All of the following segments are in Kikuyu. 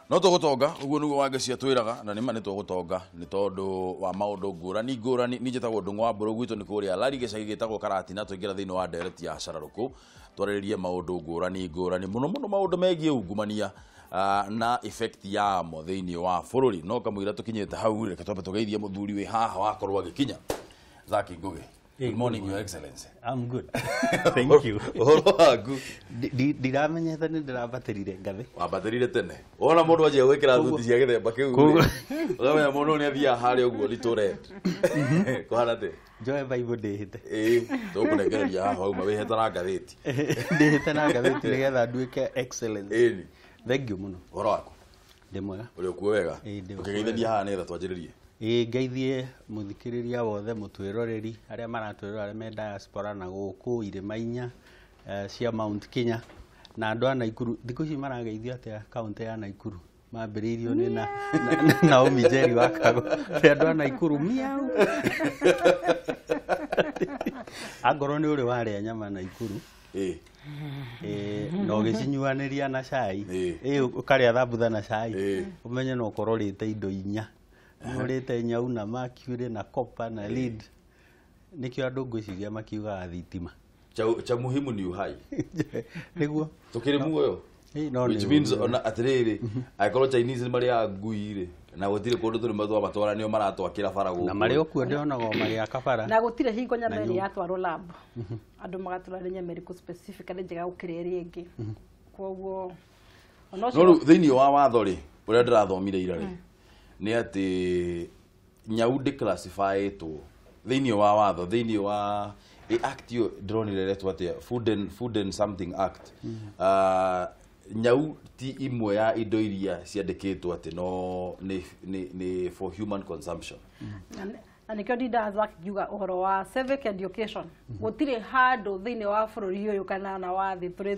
No tũgũtonga ũguo nĩguo Wangeci atwĩraga, na nĩma nĩ tũgũtonga nĩ tondũ wa maũndũ ngũrani ngũrani. Niĩ njĩtagwo Ndung'u wa Mbũrũ, gwitũ nĩ kũrĩa Lari, gĩcagi gĩtagwo Karatina. Tũingĩra thĩinĩ wa ndereti ya cararũkũ twarĩrĩrie maũndũ ngũrani ngũrani, mũno mũno maũndũ megiĩ ungumania na effect yamo thĩinĩ wa bũrũri. No kamũira tũkinyĩte hau, reke twambe tũgeithie mũthuri wĩ haha wakorwo agĩkinya, Zaki Ngugi. Good morning, Your Excellency. I'm good. Thank you. Ũhoro waku? Ndiramenyete nĩ ndĩrambatĩrire ngathĩ. Wambatĩrire tene. Wona mũndũ anjia gwĩkĩra thuti cia gĩthemba kĩu rĩ, ũkamenya mũndũ nĩ athiaga harĩa ũguo little red. Kũhana atĩa? Njoe Bible ndĩhĩte. Ĩĩ, tũkũnengereria haha wauma wĩhete na ngathĩti. Ndĩhĩte na ngathĩti nĩgetha nduĩke excellence. Ĩni. Thank you mũno. Ũhoro waku? Ndĩ mwega. Ũrĩ okuo wega? Ĩĩ, ndĩ okuo. Ũkĩgeithania haha nĩgetha twanjĩrĩrie. Ĩĩ, ngeithie mũthikĩrĩria wothe, mũtwĩroreri, arĩa maratwĩrora arĩa me diaspora na gũkũ irĩma inya cia Mount Kenya na andũ a Naikuru. Thikũ ici marageithio atĩa kaũntĩ ya Naikuru? Mambĩrĩirio nĩ na Naomi Njeri wa Kago. Nĩ andũ a Naikuru miau. Angorwo nĩ ũrĩ warĩa nyama Naikuru, na ũgĩcinyuanĩria na cai, ũkarĩa thambutha na cai, ũmenye no ũkorwo ũrĩte indo inya. Nĩ ũrĩte nyau na mercury na copper na lead. Nĩkĩo andũ ngwĩciria makiugaga thitima. Cha muhimu ni uhai. Nĩguo. Tũkĩrĩ muoyo. No Which nĩ means ũguo. ona atĩrĩrĩ, angĩkorwo Chinese nĩ marĩaga ngui rĩ, na gũtirĩ kũndũ tũrĩ twamatwara, nĩo maratwakĩra bara gũkũ. Na marĩ o kuo ndĩonaga o magĩaka bara. Na gũtirĩ hingo nyama Na ĩrĩ nyũmba. yatwarwo lab andũ magatwara nĩ nyama ĩrĩkũ specifically njega gũkĩra ĩrĩa ĩngĩ, koguo ona No ũcio. rĩu thĩinĩ wa watho rĩ, ũrĩa ndĩrathomire ira rĩ, nĩ atĩ nyau ndĩclassifyĩtwo thĩinĩ wa watho, thĩinĩ wa act ĩyo ndĩronire ĩretwo atĩa, Food and something Act. Nyau ti imwe ya indo iria ciandĩkĩtwo atĩ no nĩ for human consumption. Na nĩkĩo ndindaga akiuga ũhoro wa civic education. Gũtirĩ handũ thĩinĩ wa bũrũri ũyũ kana na wa thĩ tũrĩ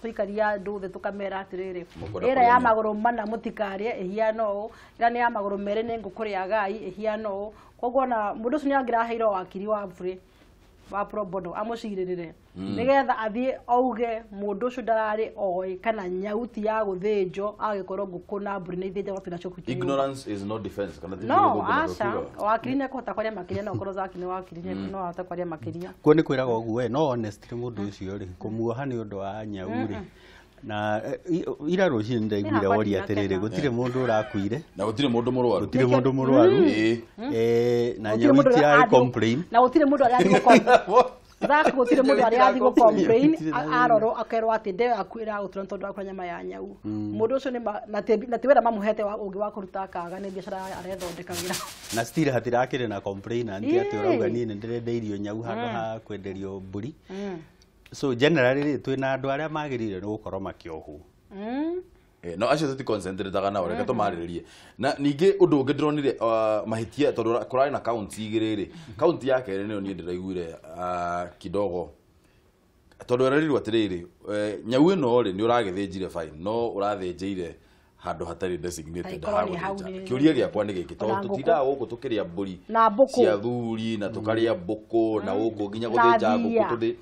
tũikaria andũ thĩ tũkamera atĩrĩrĩ, Mũkwenda ĩrĩa kũrĩa ya nyama. magũrũ mana mũtikarĩe, ĩhiana ũũ, ĩrĩa nĩ ya magũrũ merĩ nĩ ngũkũ rĩagai, ĩhiana ũũ. Koguo ona mũndũ ũcio nĩ angĩraheirwo wakiri wa bure wa pro bono amũcirĩrĩre nĩgetha athiĩ auge mũndũ ũcio ndararĩ oĩ kana nyau ti ya gũthĩnjwo, agĩkorwo ngũkũ na mbũri nĩ ithĩnjagwo twĩnacio kũu nyũmba. Ignorance is no defense, kana ti No ũguo ngũkũ aca, kiugaga? wakiri nĩ ekũhota kwaria makĩria, no ũkorwo Zaki nĩ wakiri no ahote kwaria makĩria. Kuo nĩ kwĩraga ũguo we, no honestly mũndũ ũcio rĩ, kũmuoha nĩ ũndũ wa nyau rĩ, na ira rũcinĩ ndaiguire Nĩ hakwa woria atĩrĩrĩ, ndinakena. gũtirĩ mũndũ ũrakuire, Na gũtirĩ mũndũ mũrwaru. Gũtirĩ mũndũ mũrwaru. Na Gũtirĩ nyau mũndũ itirarĩ ũrĩa complain. Na gũtirĩ mũndũ arĩa athiĩ Zaki, gũtirĩ mũndũ arĩa athiĩ gũ complain. Gũtirĩ na Arorwo akerwo atĩ ndeo yaku ĩragũtura nĩ tondũ wa kũrĩa nyama ya nyau. Mũndũ ũcio nĩ na ti wĩra mamũhete wa ũngĩ wa kũruta, akaga nĩ biacara arethondekagĩra. Na still hatirakĩrĩ na complainant atĩ ũrauga niĩ nĩ ndĩrendeirio nyau handũ ha kwenderio mbũri. So generally rĩ, twĩna andũ arĩa magĩrĩire nĩ gũkorwo makĩohwo. No acio tũti concentrataga nao, reke tũmarĩrĩrie. Na ningĩ ũndũ ũngĩ ndĩronire mahĩtia, tondũ kũrarĩ na kaunti igĩrĩ rĩ, kaunti ya kerĩ nĩyo niĩ ndĩraiguire kidogo, tondũ ererirwo atĩrĩrĩ, nyau ĩno rĩ, nĩ ũragĩthĩnjire fine, no ũrathĩnjĩire handũ hatarĩ designated Angĩkorwo ha nĩ hau gũthĩnja. Kĩũria Kĩũria gĩakwa nĩ gĩkĩ, tondũ Ona ngũkũ. tũtindaga gũkũ tũkĩrĩa mbũri Na mbũkũ. cia thuri na tũkarĩa mbũkũ na gũkũ nginya Na gũthĩnja ngũkũ thiia.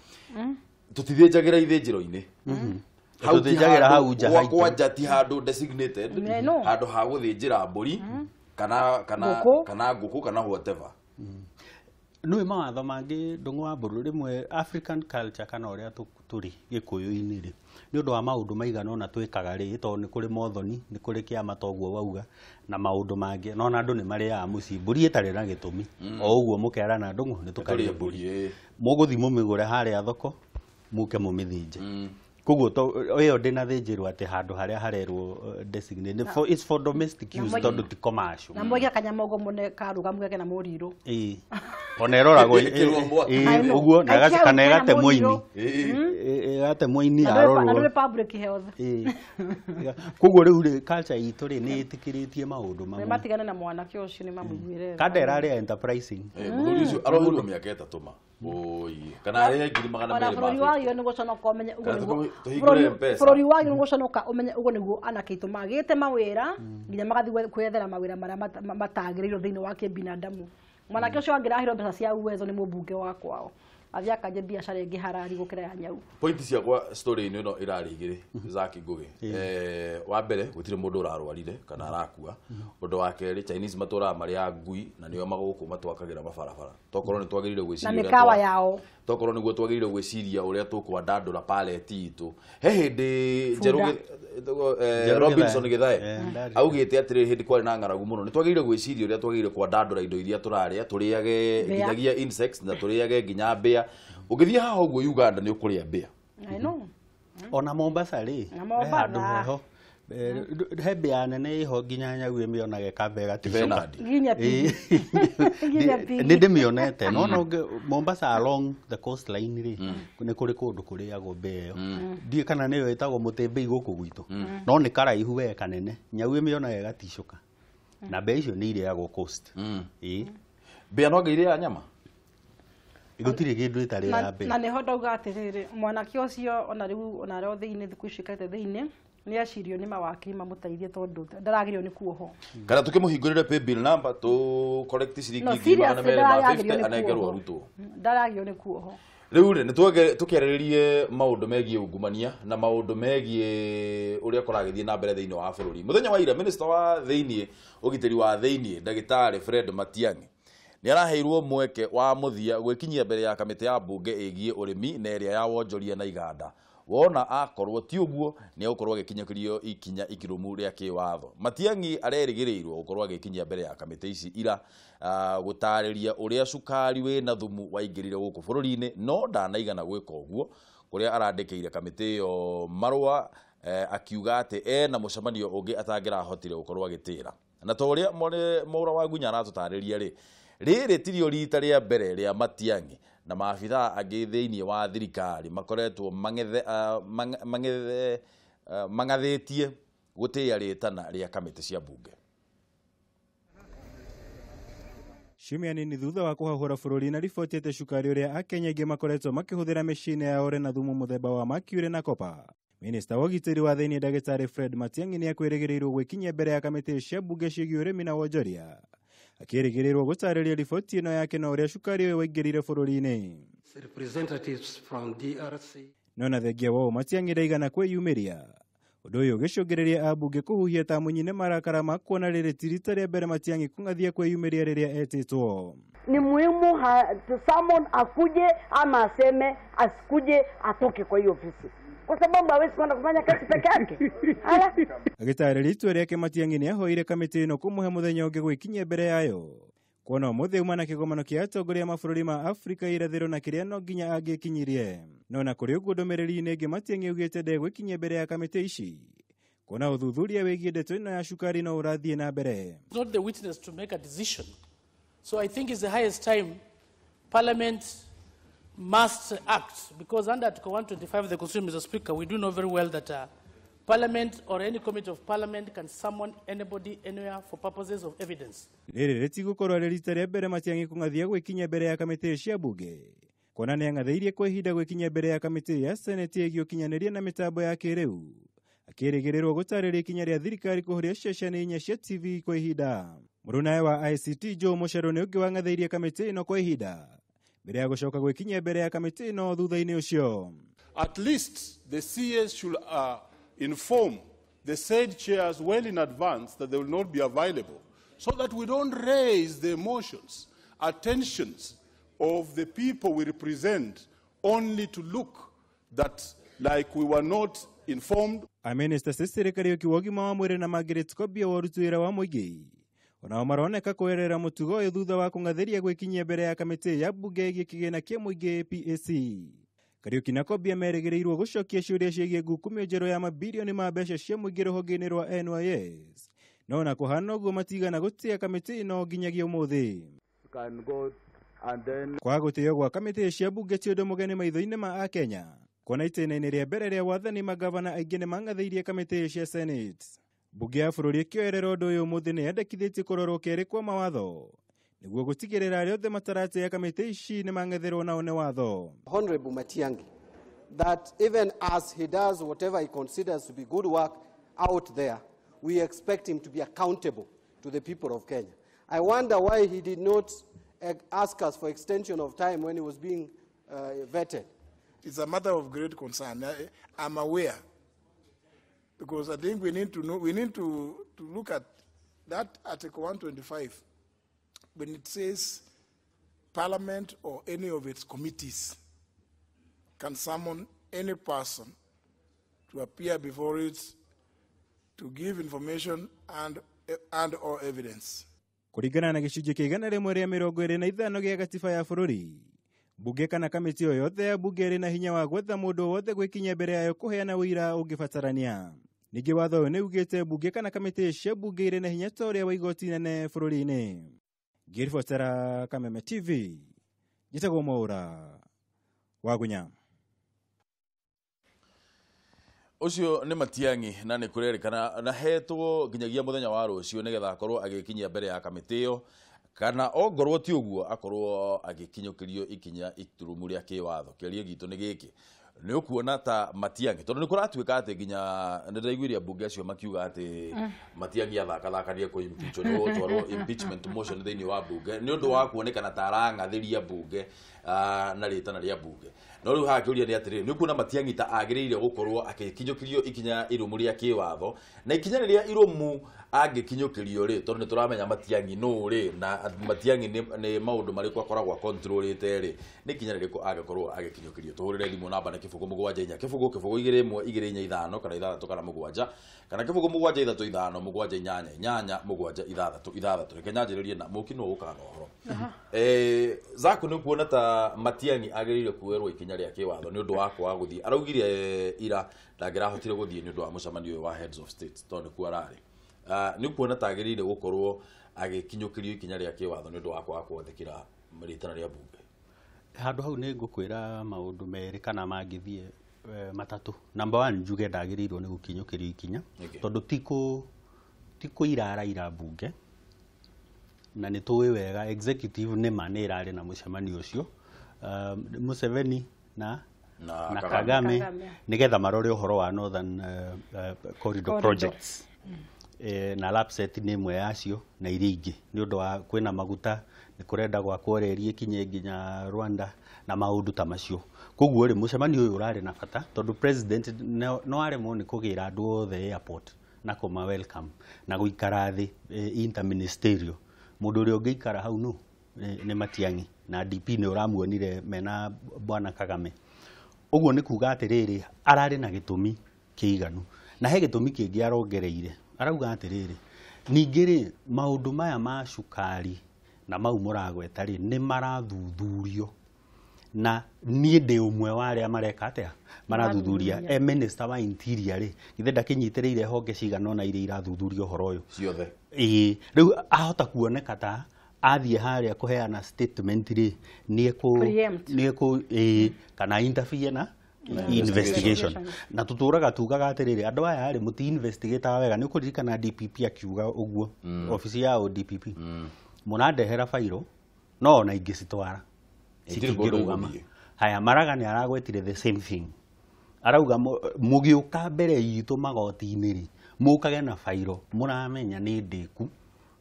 Tũtithĩnjagĩra ithĩnjĩro-inĩ. Hau ti Tũthĩnjagĩra handũ- hau nja gwakwa haitũ. nja ti handũ designated No. handũ ha gũthĩnjĩra mbũri kana Ngũkũ. kana ngũkũ kana whatever. Nĩũĩ mawatho mangĩ, Ndũng'ũ wa Mbũrũ, rĩmwe African culture kana ũrĩa tũrĩ gĩkũyũ-inĩ rĩ, nĩ ũndũ wa maũndũ maigana ũna twĩkaga rĩ, tondũ nĩ kũrĩ mothoni, nĩ kũrĩ kĩama toguo wauga na maũndũ mangĩ, no ona andũ nĩ marĩaga mũciĩ mbũri ĩtarĩ na gĩtũmi o ũguo, mũkerana, Ndũng'ũ, nĩ tũrĩe tũkarĩe mbũri, mbũri. Mũgũthiĩ mũmĩgũre harĩa thoko, mũke mũmĩthĩnje. Koguo ĩyo ndĩnathĩnjĩrwo atĩ handũ harĩa harerwo designated for, it's for domestic Na use, tondũ ti commercial. Na mwaikia kanyama ũguo mũne karũgamu gake na mũrirũ. Ĩĩ, ona ĩroragwo Ĩkĩrwo mwaki. I know. Ũguo na Kaikia kana hau ĩgatemwo kena ini. mũrirũ. Ĩgatemwo ini Na ndũrĩ yarorwo. Public health. Ĩĩ. Koguo rĩu rĩ, culture itũ rĩ, nĩ ĩtĩkĩrĩtie maũndũ Nĩ mamwe. matigane na mwanake ũcio, nĩ mamũiguĩre tha. Kanda ĩrarĩ enterprising. Mũthuri ũcio arohirwo mĩaka 3 ma oi, kana arĩhe ngiri magana Ona merĩ bũrũri ma wagĩrĩirwo nĩ gũconoka ũmenye ũguo Kana nĩguo tũhingũre M-Pesa. Bũrũri wagĩrĩirwo nĩ gũconoka ũmenye ũguo nĩguo anake aitũ magĩte mawĩra nginya magathiĩ kwethera mawĩra marĩa matagĩrĩirwo thĩinĩ wa kĩbinadamu. Mwanake ũcio angĩrahirwo mbeca cia Uwezo nĩ mũmbunge wa kwao. Athiĩ akanjie biacara ĩngĩ harari gũkĩra ya nyau. Point ciakwa story-inĩ ĩno ĩrarĩ igĩrĩ Zaki Ngugi. Wa mbere gũtirĩ mũndũ ũrarwarire kana arakua. Ũndũ wa kerĩ Chinese matũraga marĩ a ngui na nĩo magũkũ matwakagĩra mabarabara. Tokorwo nĩ twagĩrĩire gwĩciria na mĩkawa yao. Tokorwo nĩguo twagĩrĩire gwĩciria ũrĩa tũkwandandũra paleti itũ. He hĩndĩ Njerũ Robinson Githae augĩte atĩrĩ hĩndĩ kwarĩ na ng'aragu mũno nĩ twagĩrĩire gwĩciria ũrĩa twagĩrĩire kwandandũra indo iria tũrarĩa tũrĩage nginyagia insects na tũrĩage nginya mbĩa. Ũngĩthiĩ haha ũguo Uganda nĩ ũkũrĩa mbĩa. I know. Ona Mombasa rĩ handũ heho he mbĩa nene ĩho nginya nyau ĩmĩonage kamba ĩgaticũka. Nginya pigi. Nĩ ndĩmĩonete no no Mombasa along the coastline rĩ nĩ kũrĩ kũndũ kũrĩagwo mbĩa ĩyo. Ndiũĩ kana nĩyo ĩtagwo mũtĩmbĩi gũkũ gwitũ no nĩ karaihu we kanene nyau ĩmĩonage ĩgaticũka na mbĩa icio nĩ irĩagwo coast. Mbĩa no anga irĩaga nyama? Gũtirĩ kĩndũ ĩtarĩ ya mbĩa. Na nĩho ndauga atĩrĩrĩ mwanake ũcio ona rĩu ona arĩ o thĩinĩ thikũ ici aikarĩte thĩinĩ nĩ acirio nĩ mawakiri mamũteithie tondũ ndaragĩrĩirwo nĩ kuohwo. Kana tũkĩmũhingũrĩre paybill number tũ collect ciringi 250 anengerwo arutwo. Ndaragĩrĩirwo nĩ kuohwo. Rĩu rĩ nĩ tũkĩarĩrĩrie maũndũ megiĩ ungumania na maũndũ megiĩ ũrĩa kũragĩthiĩ na mbere thĩinĩ wa bũrũri. Mũthenya wa ira minister wa thĩinĩ ũgitĩri wa thĩinĩ ndagĩtarĩ Fred Matiang'i nĩ araheirwo mweke wa mũthia gwĩkinyia mbere ya kamĩtĩ ya mbunge ĩgiĩ ũrĩmi na ĩrĩa ya wonjoria na iganda. Wona akorwo ti ũguo nĩ egũkorwo agĩkinyũkĩrio ikinya ikirũmu rĩa kĩwatho. Matiang'i arerĩgĩrĩirwo gũkorwo agĩkinyia mbere ya kamĩtĩ ici ira gũtarĩria ũrĩa cukari wĩna thumu waingĩrire gũkũ bũrũri-inĩ no ndanaigana gwĩka ũguo kũrĩa arandĩkĩire kamĩtĩ ĩyo marũa akiuga atĩ ena mũcemanio ũngĩ atangĩrahotire gũkorwo agĩtĩra. Na ta ũrĩa Mwaura wa Gunya aratũtarĩria rĩ rĩrĩ tirio rita rĩa mbere rĩa Matiang'i na maabithaa angĩ thĩinĩ wa thirikari makoretwo mang'athĩtie gũtĩĩa rĩtana rĩa kamĩtĩ cia mbunge. Ciumia nini thutha wa kũhahũra bũrũri na riboti atĩ cukari ũrĩa Akenya aingĩ makoretwo makĩhũthĩra mĩciĩ-inĩ yao ũrĩ na thumu mũthemba wa mercury na copper. Minista wa ũgitĩri wa thĩinĩ ndagĩtarĩ Fred Matiang'i nĩ akwĩrĩgĩrĩirwo gwĩkinyia mbere ya kamĩtĩ cia mbunge ciĩgiĩ ũrĩmi na wonjoria. Akĩrĩgĩrĩrwo gũtarĩria riboti ĩno yake na ũrĩa cukari ũyũ waingĩrire bũrũri-inĩ. Representatives from DRC. No na thengia wao Matiang'i ndaigana kwĩyumĩria. Ũndũ ũyũ ũgĩcũngĩrĩria ambunge kũhuhia ta mũnyine marakara ma kuona rĩrĩ ti rita rĩa mbere Matiang'i kũng'athia kwĩyumĩria rĩrĩa etĩtwo. Ni muhimu summon akuje ama aseme asikuje atoke kwa hiyo ofisi kwa sababu hawezi kwenda kufanya kazi peke yake. Ala agĩtarĩria itua rĩake Matiang'i nĩahoire kamĩtĩ ĩno kũmũhe mũthenya ũngĩ gwĩkinyia mbere yayo. Kuona ũmũthĩ uma na kĩgomano kĩa atongoria mabũrũri ma Afrika irathĩro na kĩrĩa no nginya angĩkinyirie. No na kũrĩ ũguo ndũmĩrĩri-inĩ ĩngĩ Matiang'i augĩte ndegwĩkinyia mbere ya kamĩtĩ ici. Kuona ũthuthuria wĩgiĩ ndeto ĩno ya cukari no ũrathiĩ na mbere. Not the witness to make a decision. So I think it's the highest time Parliament must act, because under Article 125 of the Constitution, Mr. Speaker, we do know very well that Parliament or any committee of Parliament can summon anybody anywhere for purposes of evidence. Rĩrĩ rĩtigũkorwo rĩ rita rĩa mbere Matiang'i kũng'athia gwĩkinyia mbere ya kamĩtĩ cia mbunge. Kuona nĩang'athĩirie kwa ihinda gwĩkinyia mbere ya kamĩtĩ ya Senate ĩgiĩ ũkinyanĩria na mĩtambo ya kĩrĩu. Akĩrĩgĩrĩrwo gũtarĩria ikinya rĩa thirikari kũhoria ceceni inya cia TV kwa ihinda. Mũrunawe wa ICT Joe Mũcerũ nĩ ũngĩ wang'athĩirie kamĩtĩ ĩno kwa ihinda mbere ya gũcoka gwĩkinyia mbere ya kamĩtĩ ĩno thutha-inĩ ũcio. At least the CS should inform the said chairs well in advance that they will not be available, so that we don't raise the emotions, attentions of the people we represent, only to look that like we were not informed. Minister Cecily Kariuki wa ũgima wa mwĩrĩ na Margaret Kobia wa ũruti wĩra wa mũingĩ onao maroneka kwerera mũtugo ũyũ thutha wa kũng'athĩria gwĩkinyia mbere ya kamĩtĩ ya mbunge ĩgiĩ kĩgĩna kĩa mũingĩ PAC. Kariuki na Kobia merĩgĩrĩirwo gũcokia ciũria ciĩgiĩ ngukumio njerũ ya mabirioni ma mbeca cia mũingĩ rũhonge-inĩ rwa NYS. No na kũhana ũguo matigana gũtĩa kamĩtĩ ĩno nginyagia ũmũthĩ. Kwaga gũtĩo gwa kamĩtĩ cia mbunge ti ũndũ mũgeni maitho-inĩ ma Akenya. Kuona itĩna-inĩ rĩa mbere rĩa wathani magavana aingĩ nĩmang'athĩirie kamĩtĩ cia Senate. Mbunge ya bũrũri ĩkĩoerera ũndũ ũyũ ũmũthĩ nĩyendekithĩtie kũrorwo kerĩ kwa mawatho nĩguo gũtigĩrĩra arĩa othe mataratĩĩa kamĩtĩ ici nĩmang'etherwo nao nĩ watho. Honorable Matiang'i, that even as he does whatever he considers to be good work out there, we expect him to be accountable to the people of Kenya. I wonder why he did not ask us for extension of time when he was being vetted. It's a matter of great concern. I'm aware, because I think we need to know, we need to look at that Article 125 when it says Parliament or any of its committees can summon any person to appear before it to give information and or evidence. Kũringana na gĩcunjĩ kĩa 125 gĩa gatiba ya bũrũri, bunge kana kamĩtĩ o yothe ya bunge ĩrĩ na hinya wa gwetha mũndũ wothe gwĩkinyia mbere yayo kũheana ũira ũngĩbatarania. Ningĩ watho ũyũ nĩ ugĩte bunge kana kamĩtĩ cia bunge irĩ na hinya ta ũrĩa wa igoti inene bũrũri-inĩ. Ngĩribotera Kameme TV, njĩtagwo Mwaũra Wagunya. Ucio nĩ Matiang'i na nĩ kũrerĩkana na hetwo nginyagia mũthenya wa rũciũ nĩgetha akorwo agĩkinyia mbere ya kamĩtĩ ĩyo, kana ongorwo ti ũguo akorwo agĩkinyũkĩrio ikinya iturumu rĩa kĩwatho. Kĩũria gitũ nĩ gĩkĩ, nĩ ũkuona ta Matiang'i, tondũ nĩ kũratuĩka atĩ nginya nĩ ndĩraiguire ambunge acio makiuga atĩ Matiang'i athakathakanie kũ impeach, nĩ gũtwarwo impeachment motion thĩinĩ wa bunge nĩ ũndũ wa kuonekana ta arang'athĩria bunge na rĩtana rĩa bunge. No rĩu haha kĩũria nĩ atĩrĩrĩ, nĩ ũkuona Matiang'i ta agĩrĩire gũkorwo agĩkinyũkĩrio ikinya irũmu rĩa kĩwatho, na ikinya rĩrĩa irũmu angĩkinyũkĩrio rĩ, tondũ nĩ tũramenya Matiang'i nũ rĩ, na Matiang'i nĩ maũndũ marĩkũ akoragwo akontrolĩte rĩ, nĩ ikinya rĩrĩkũ angĩkorwo agĩkinyũkĩrio? Tũhũrĩre thimũ namba nĩ 0 7 4 0 0 2 1 2 4 5 kana 6 kana 7 kana 0 7 3 5 7 8 8 7 6 6. Reke nyanjĩrĩrie na mũki nũ ũkaga na ũhoro. Zaku, nĩ ũkuona ta Matiang'i agĩrĩire kuoerwo ikinya rĩa kĩwatho nĩ ũndũ wa kwaga gũthiĩ? Araugire ira ndangĩrahotire gũthiĩ nĩ ũndũ wa mũcemanio ũyũ wa heads of state tondũ nĩkuo ararĩ. Nĩ ũkuona ta agĩrĩire gũkorwo agĩkinyũkĩrio ikinya rĩa kĩwatho nĩ ũndũ wa kwaga gwathĩkĩra rĩtana rĩa bunge? Handũ hau nĩ ngũkwĩra maũndũ merĩ kana mangĩthiĩ matatũ. Number 1, njuge ndagĩrĩirwo nĩ gũkinyũkĩrio ikinya tondũ ti kũiraraira bunge, na nĩ tũĩ wega executive nĩ ma nĩ ĩrarĩ na mũcemanio ũcio, Museveni na Kagame nĩgetha marore ũhoro wa Northern Corridor projects, na LAPSSET nĩ ĩmwe yacio na iria ingĩ, nĩ ũndũ wa kwĩna maguta, nĩ kũrenda gwakwo reri ĩkinye nginya Rwanda na maũndũ ta macio. Koguo rĩ, mũcemanio ũyũ ũrarĩ na bata tondũ president no aremwo nĩ kũgĩra andũ othe airport na kũma welcome na gũikara thĩ interministerial. Mũndũ ũrĩa ũngĩikara hau nũ nĩ Matiang'i, na DP nĩ ũramuonire mena bwana Kagame. Ũguo nĩ kuga atĩrĩrĩ, ararĩ na gĩtũmi kĩiganu, na he gĩtũmi kĩngĩ arongereire. Arauga atĩrĩrĩ, ningĩ rĩ, maũndũ maya ma cukari na mau mũragweta rĩ, nĩ marathuthurio, na niĩ ndĩ ũmwe wa arĩa mareka atĩa, marathuthuria. Minister wa Interior rĩ, githĩ ndakĩnyitĩrĩire honge cigana ũna iria irathuthuria ũhoro ũyũ ciothe? Ĩĩ, rĩu ahota kuoneka ta athiĩ harĩa kũheana statement rĩ, nĩ kana interfere na investigation. Na tuturaga tugaga atiriri andu aya ri muti investigate wega. Ni ukuririkana DPP akiuga uguo, ofici ya DPP munandehera fairo no ona ingicitwara citingirugama. Haya, Maraga ni aragwetire the same thing, arauga mugiuka mbere itu magoti-inĩ ri, mukage na fairo muramenya ni ndiku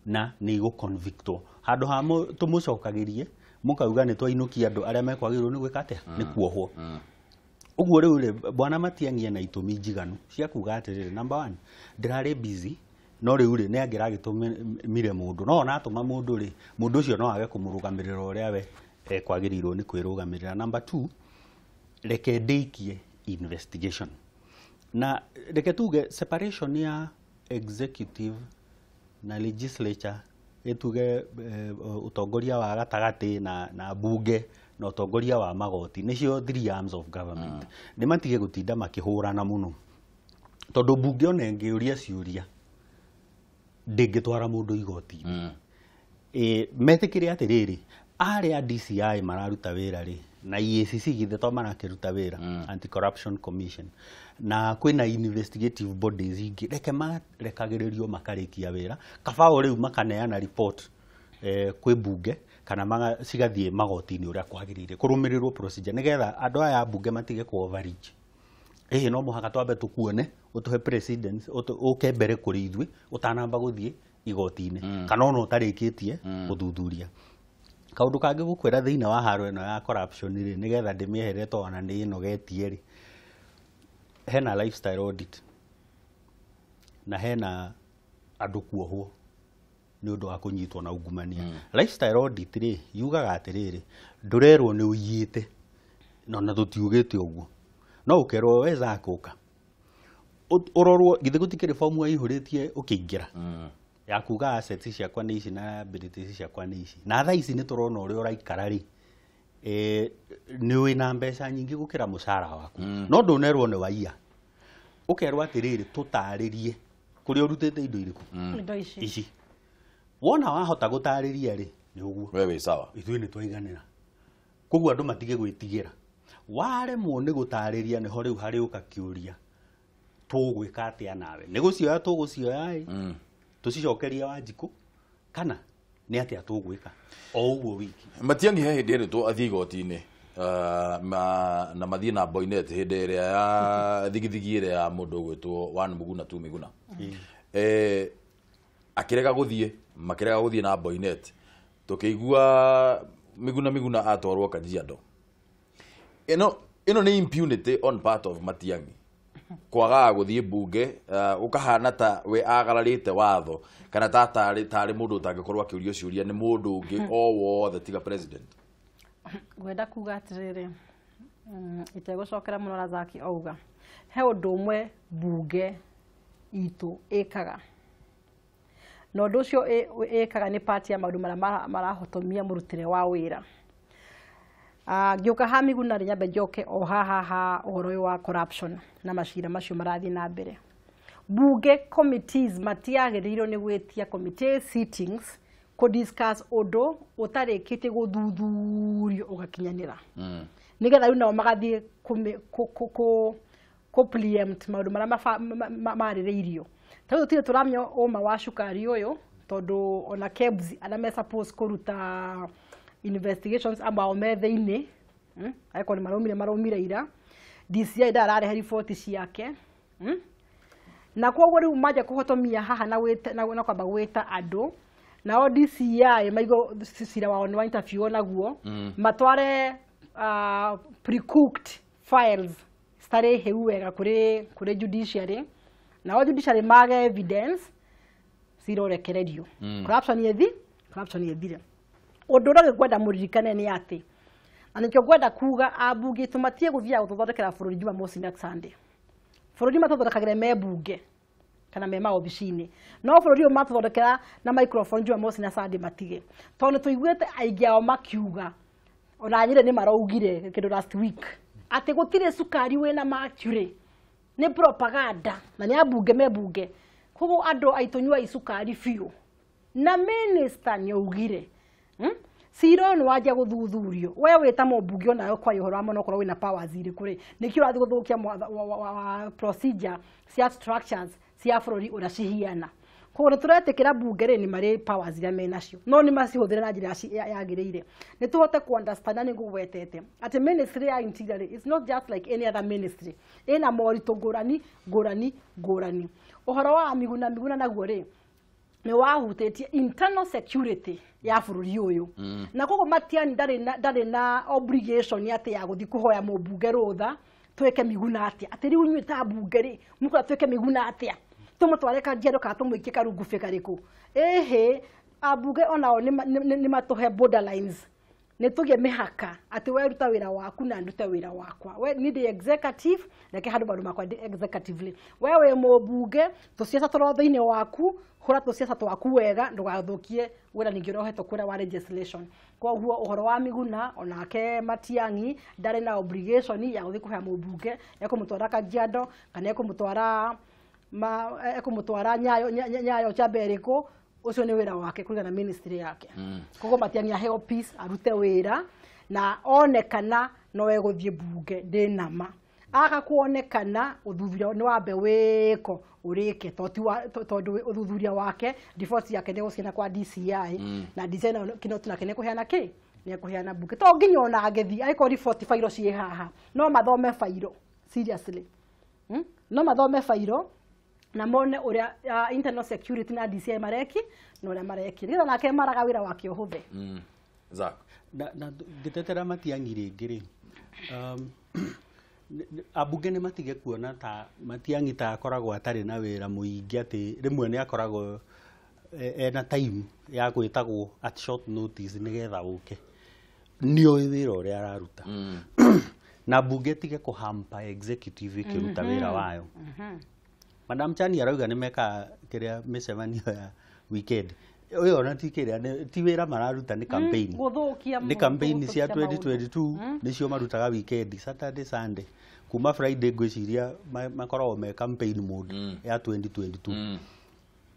na ni igũ-convictwo. Handũ ha tũmũcokagirie mũkauga nĩ twainukia andũ arĩa mekwagĩrĩirwo nĩ gwĩka atĩa, nĩ kuohwo. Ũguo rĩu rĩ, bwana Matiang'i ena itũmi njiganu cia kuga atĩrĩrĩ, number 1, ndĩrarĩ busy, no rĩu rĩ nĩ angĩragĩtũmire mũndũ, no ona atũma mũndũ rĩ, mũndũ ũcio no age kũmũrũgamĩrĩra ũrĩa we ekwagĩrĩirwo nĩ kwĩrũgamĩrĩra. Number 2, reke ndĩikie investigation, na reke tuge separation ya executive na legislature, ituge utongoria wa gatagatĩ na bunge na utongoria wa magoti, nĩcio three arms of government. Nĩ matige gũtinda makĩhũrana mũno, tondũ bunge ona ĩngĩũria ciũria ndĩngĩtwara mũndũ igoti-inĩ. Metĩkĩre atĩrĩrĩ, arĩa DCI mararuta wĩra rĩ, na EACC githĩ to marakĩruta wĩra, Anti-Corruption Commission, na kwĩna investigative bodies ingĩ, reke marekagĩrĩrio makarĩkia wĩra, kabao rĩu makaneana report kwĩ bunge kana cigathiĩ magoti-inĩ ũrĩa kwagĩrĩire, kũrũmĩrĩrwo procedure nĩgetha andũ aya a bunge matige kũ overreach. Ĩhĩ, no mũhaka twambe tũkuone, ũtũhe precedence, ũke mbere kũrĩ ithuĩ ũtanamba gũthiĩ igoti-inĩ, kana ona ũtarĩkĩtie gũthuthuria. Kaũndũ kangĩ gũkwĩra thĩinĩ wa haro ĩno ya corruption rĩ, nĩgetha ndĩmĩehere tondũ ona nĩ ĩnogetie rĩ, hena lifestyle audit na hena andũ kuohwo nĩ ũndũ wa kũnyitwo na ungumania. Lifestyle audit rĩ, yugaga atĩrĩrĩ, ndũrerwo nĩ ũiyĩte, no na tũtiugĩte ũguo, no ũkerwo we Zack ũka ũrorwo githĩ gũtikĩrĩ fomu waihũrĩtie ũkĩingĩra ya kuga assets ciakwa nĩ ici na liabilities ciakwa nĩ ici, na thaa ici nĩ tũrona ũrĩa ũraikara rĩ, nĩ wĩna mbeca nyingĩ gũkĩra mũcara waku, no ndũnerwo nĩ waiya, ũkerwo atĩrĩrĩ, tũtarĩrie kũrĩa ũrutĩte indo irĩkũ indo ici ici. Wona wahota gũtarĩria rĩ, nĩ ũguo we wĩ sawa. Ithuĩ nĩ twaiganĩra. Koguo andũ matige gwĩtigĩra. Waremwo nĩ gũtarĩria, nĩho rĩu harĩũka kĩũria, tũgwĩka atĩa nawe? Nĩ gũcioya tũgũcioya ĩ, tũcicokerie Wanjikũ, kana nĩ atĩa tũgwĩka o ũguo wiki? Matiang'i he hĩndĩ erĩtwo athiĩ igoti-inĩ, na mathiĩ na Boinnet hĩndĩ ĩrĩa ya thigithigi ĩrĩa ya mũndũ ũgwĩtwo one Muguna two Miguna, akĩrega gũthiĩ, makĩrega gũthiĩ na Boinnet, tũkĩigua Miguna Miguna atwarwo Kajiado. Ĩno nĩ impunity on part of Matiang'i kwagaga gũthiĩ mbunge, ũkahana ta we agararĩte watho kana ta tarĩ mũndũ ũtangĩkorwo akĩũrio ciũria nĩ mũndũ ũngĩ o wothe tiga president. Ngwenda kuga atĩrĩrĩ, itegũcokera mũno Razaki auga, he ũndũ ũmwe mbunge itũ ĩkaga, na ũndũ ũcio ĩkaga nĩ part ya maũndũ marĩa marahotomia mũrutĩre wa wĩra. Ngĩũka ha Miguna rĩ, nyambe njoke o haha ha ũhoro ũyũ wa corruption na macira macio marathiĩ na mbere. Bunge committees matiagĩrĩirwo nĩ gwĩtia committee sittings kũ discuss ũndũ ũtarĩkĩtie gũthuthurio ũgakinyanĩra, nĩgetha rĩu nao magathiĩ kũ preempt maũndũ marĩa marĩrĩirio. Ta rĩu tũtirĩ tũramenya ũma wa cukari ũyũ, tondũ ona KEBS arĩa me suppose kũruta investigations amwe ao me thĩinĩ, Angĩkorwo nĩ maraumire, maraumire ira. DCI ndararehe riboti ciake, Na koguo rĩu manjia kũhotomia haha na gwĩta na kwamba gwĩta andũ, nao DCI maigwo cira wao nĩ wa interview naguo, matware pre-cooked files citarĩ hĩu wega kũrĩ judiciary, nao judiciary mage evidence, cira ũrekererio, corruption ĩthi corruption ĩthire. Ũndũ ũrĩa ngwenda mũririkane nĩ atĩ, na nĩkĩo ngwenda kuga ambunge itũ matige gũthiaga gũtũthondekera bũrũri Jumamosi na Sunday. Bũrũri matũthondekagĩra me bunge kana me maobici-inĩ, no bũrũri ũyũ matũthondekera na microphone Jumamosi na Sunday matige, tondũ nĩ tũiguĩte aingĩ ao makiuga, ona Nyĩrĩ nĩ maraugire kĩndũ last week atĩ gũtirĩ cukari wĩna mercury, nĩ propaganda, na nĩ ambunge me bunge. Koguo andũ aitũ, nyuai cukari biũ. Na minister nĩ augire, Cira ũyũ nĩ wanjia gũthuthurio, we wĩ ta mũmbunge onawe kwaria ũhoro wa mũno, okorwo wĩna powers irĩkũ rĩ, nĩkĩo ũrathiĩ gũthũkia procedure cia structures cia bũrũri ũrĩa cihiana? Koguo nĩ tũretĩkĩra bunge rĩ, nĩ marĩ powers iria menacio, no nĩ macihũthĩre na njĩra yagĩrĩire, nĩ tũhote ku understand. Nĩ ngũgwetete atĩ ministry ya interior rĩ, it's not just like any other ministry, ĩna moritũ ngũrani ngũrani ngũrani. Ũhoro wa Miguna Miguna naguo rĩ, nĩ wahutĩtie internal security ya bũrũri ũyũ, na koguo Matiang'i ndarĩ na obligation atĩ ya gũthiĩ kũhoya mũmbunge rũtha twĩke Miguna atĩa, atĩ rĩu inyuĩ ta mbunge rĩ, mũkwenda twĩke Miguna atĩa, tũmũtware Kajiado kana tũmũikie karungubĩ karĩkũ? Ĩhĩ, ambunge onao nĩ matũhe borderlines, nĩ tũgĩe mĩhaka atĩ we ruta wĩra waku na ndute wĩra wakwa. We ni ndĩ executive, reke handũ maũndũ makwa ndĩ executively. We wĩ mũmbunge, tũciaca tũro thĩinĩ waku, hũra tũciaca twaku wega, ndũgathũkie wĩra ningĩ ũrĩa ũhetwo kũrĩa wa legislation. Koguo ũhoro wa Miguna, onake Matiang'i ndarĩ na obligation ya gũthiĩ kũhea mũmbunge ekũmũtwara Kajiado kana ekũmũtwara Nyayo Chamber ĩrĩkũ. Ũcio nĩ wĩra wake kũringana na ministry yake. Koguo Matiang'i aheo peace arute wĩra, na onekana no egũthiĩ mbunge, ndĩ nama aga kuonekana ũthuthuria nĩ wambe wĩko ũrĩke, tondũ ũthuthuria wake, riboti yake nĩ gũciana kwa DCI, na DCI nayo kĩno nake nĩ kũheana kĩ, nĩ ekũheana mbunge. To nginya ona angĩthiĩ, angĩkorwo riboti bairo ciĩ haha, no mathome bairo seriously, No mathome bairo na mone ũrĩa internal security na DCI mareki na ũrĩa mareki, nĩgetha nake maraga wĩra wake ũhũthe. Zack na ngĩtetera Matiang'i rĩngĩ rĩ, ambunge nĩ matige kuona ta Matiang'i ta akoragwo atarĩ na wĩra mũingĩ, atĩ rĩmwe nĩ akoragwo ena time ya gwĩtagwo at short notice nĩgetha ũke. Nĩoĩ wĩra ũrĩa araruta. Na mbunge tige kũhampa executive ĩkĩruta wĩra wayo. Madam Chani arauga nĩ mekaga kĩrĩa mĩcemanio ya weekend. Ũyũ ona ti kĩrĩa, ti wĩra mararuta, nĩ campaign. Gũthũkia. Nĩ campaign cia 2022 nĩcio marutaga weekend, Saturday, Sunday. Kuma Friday ngwĩciria makoragwo me campaign mode ya 2022.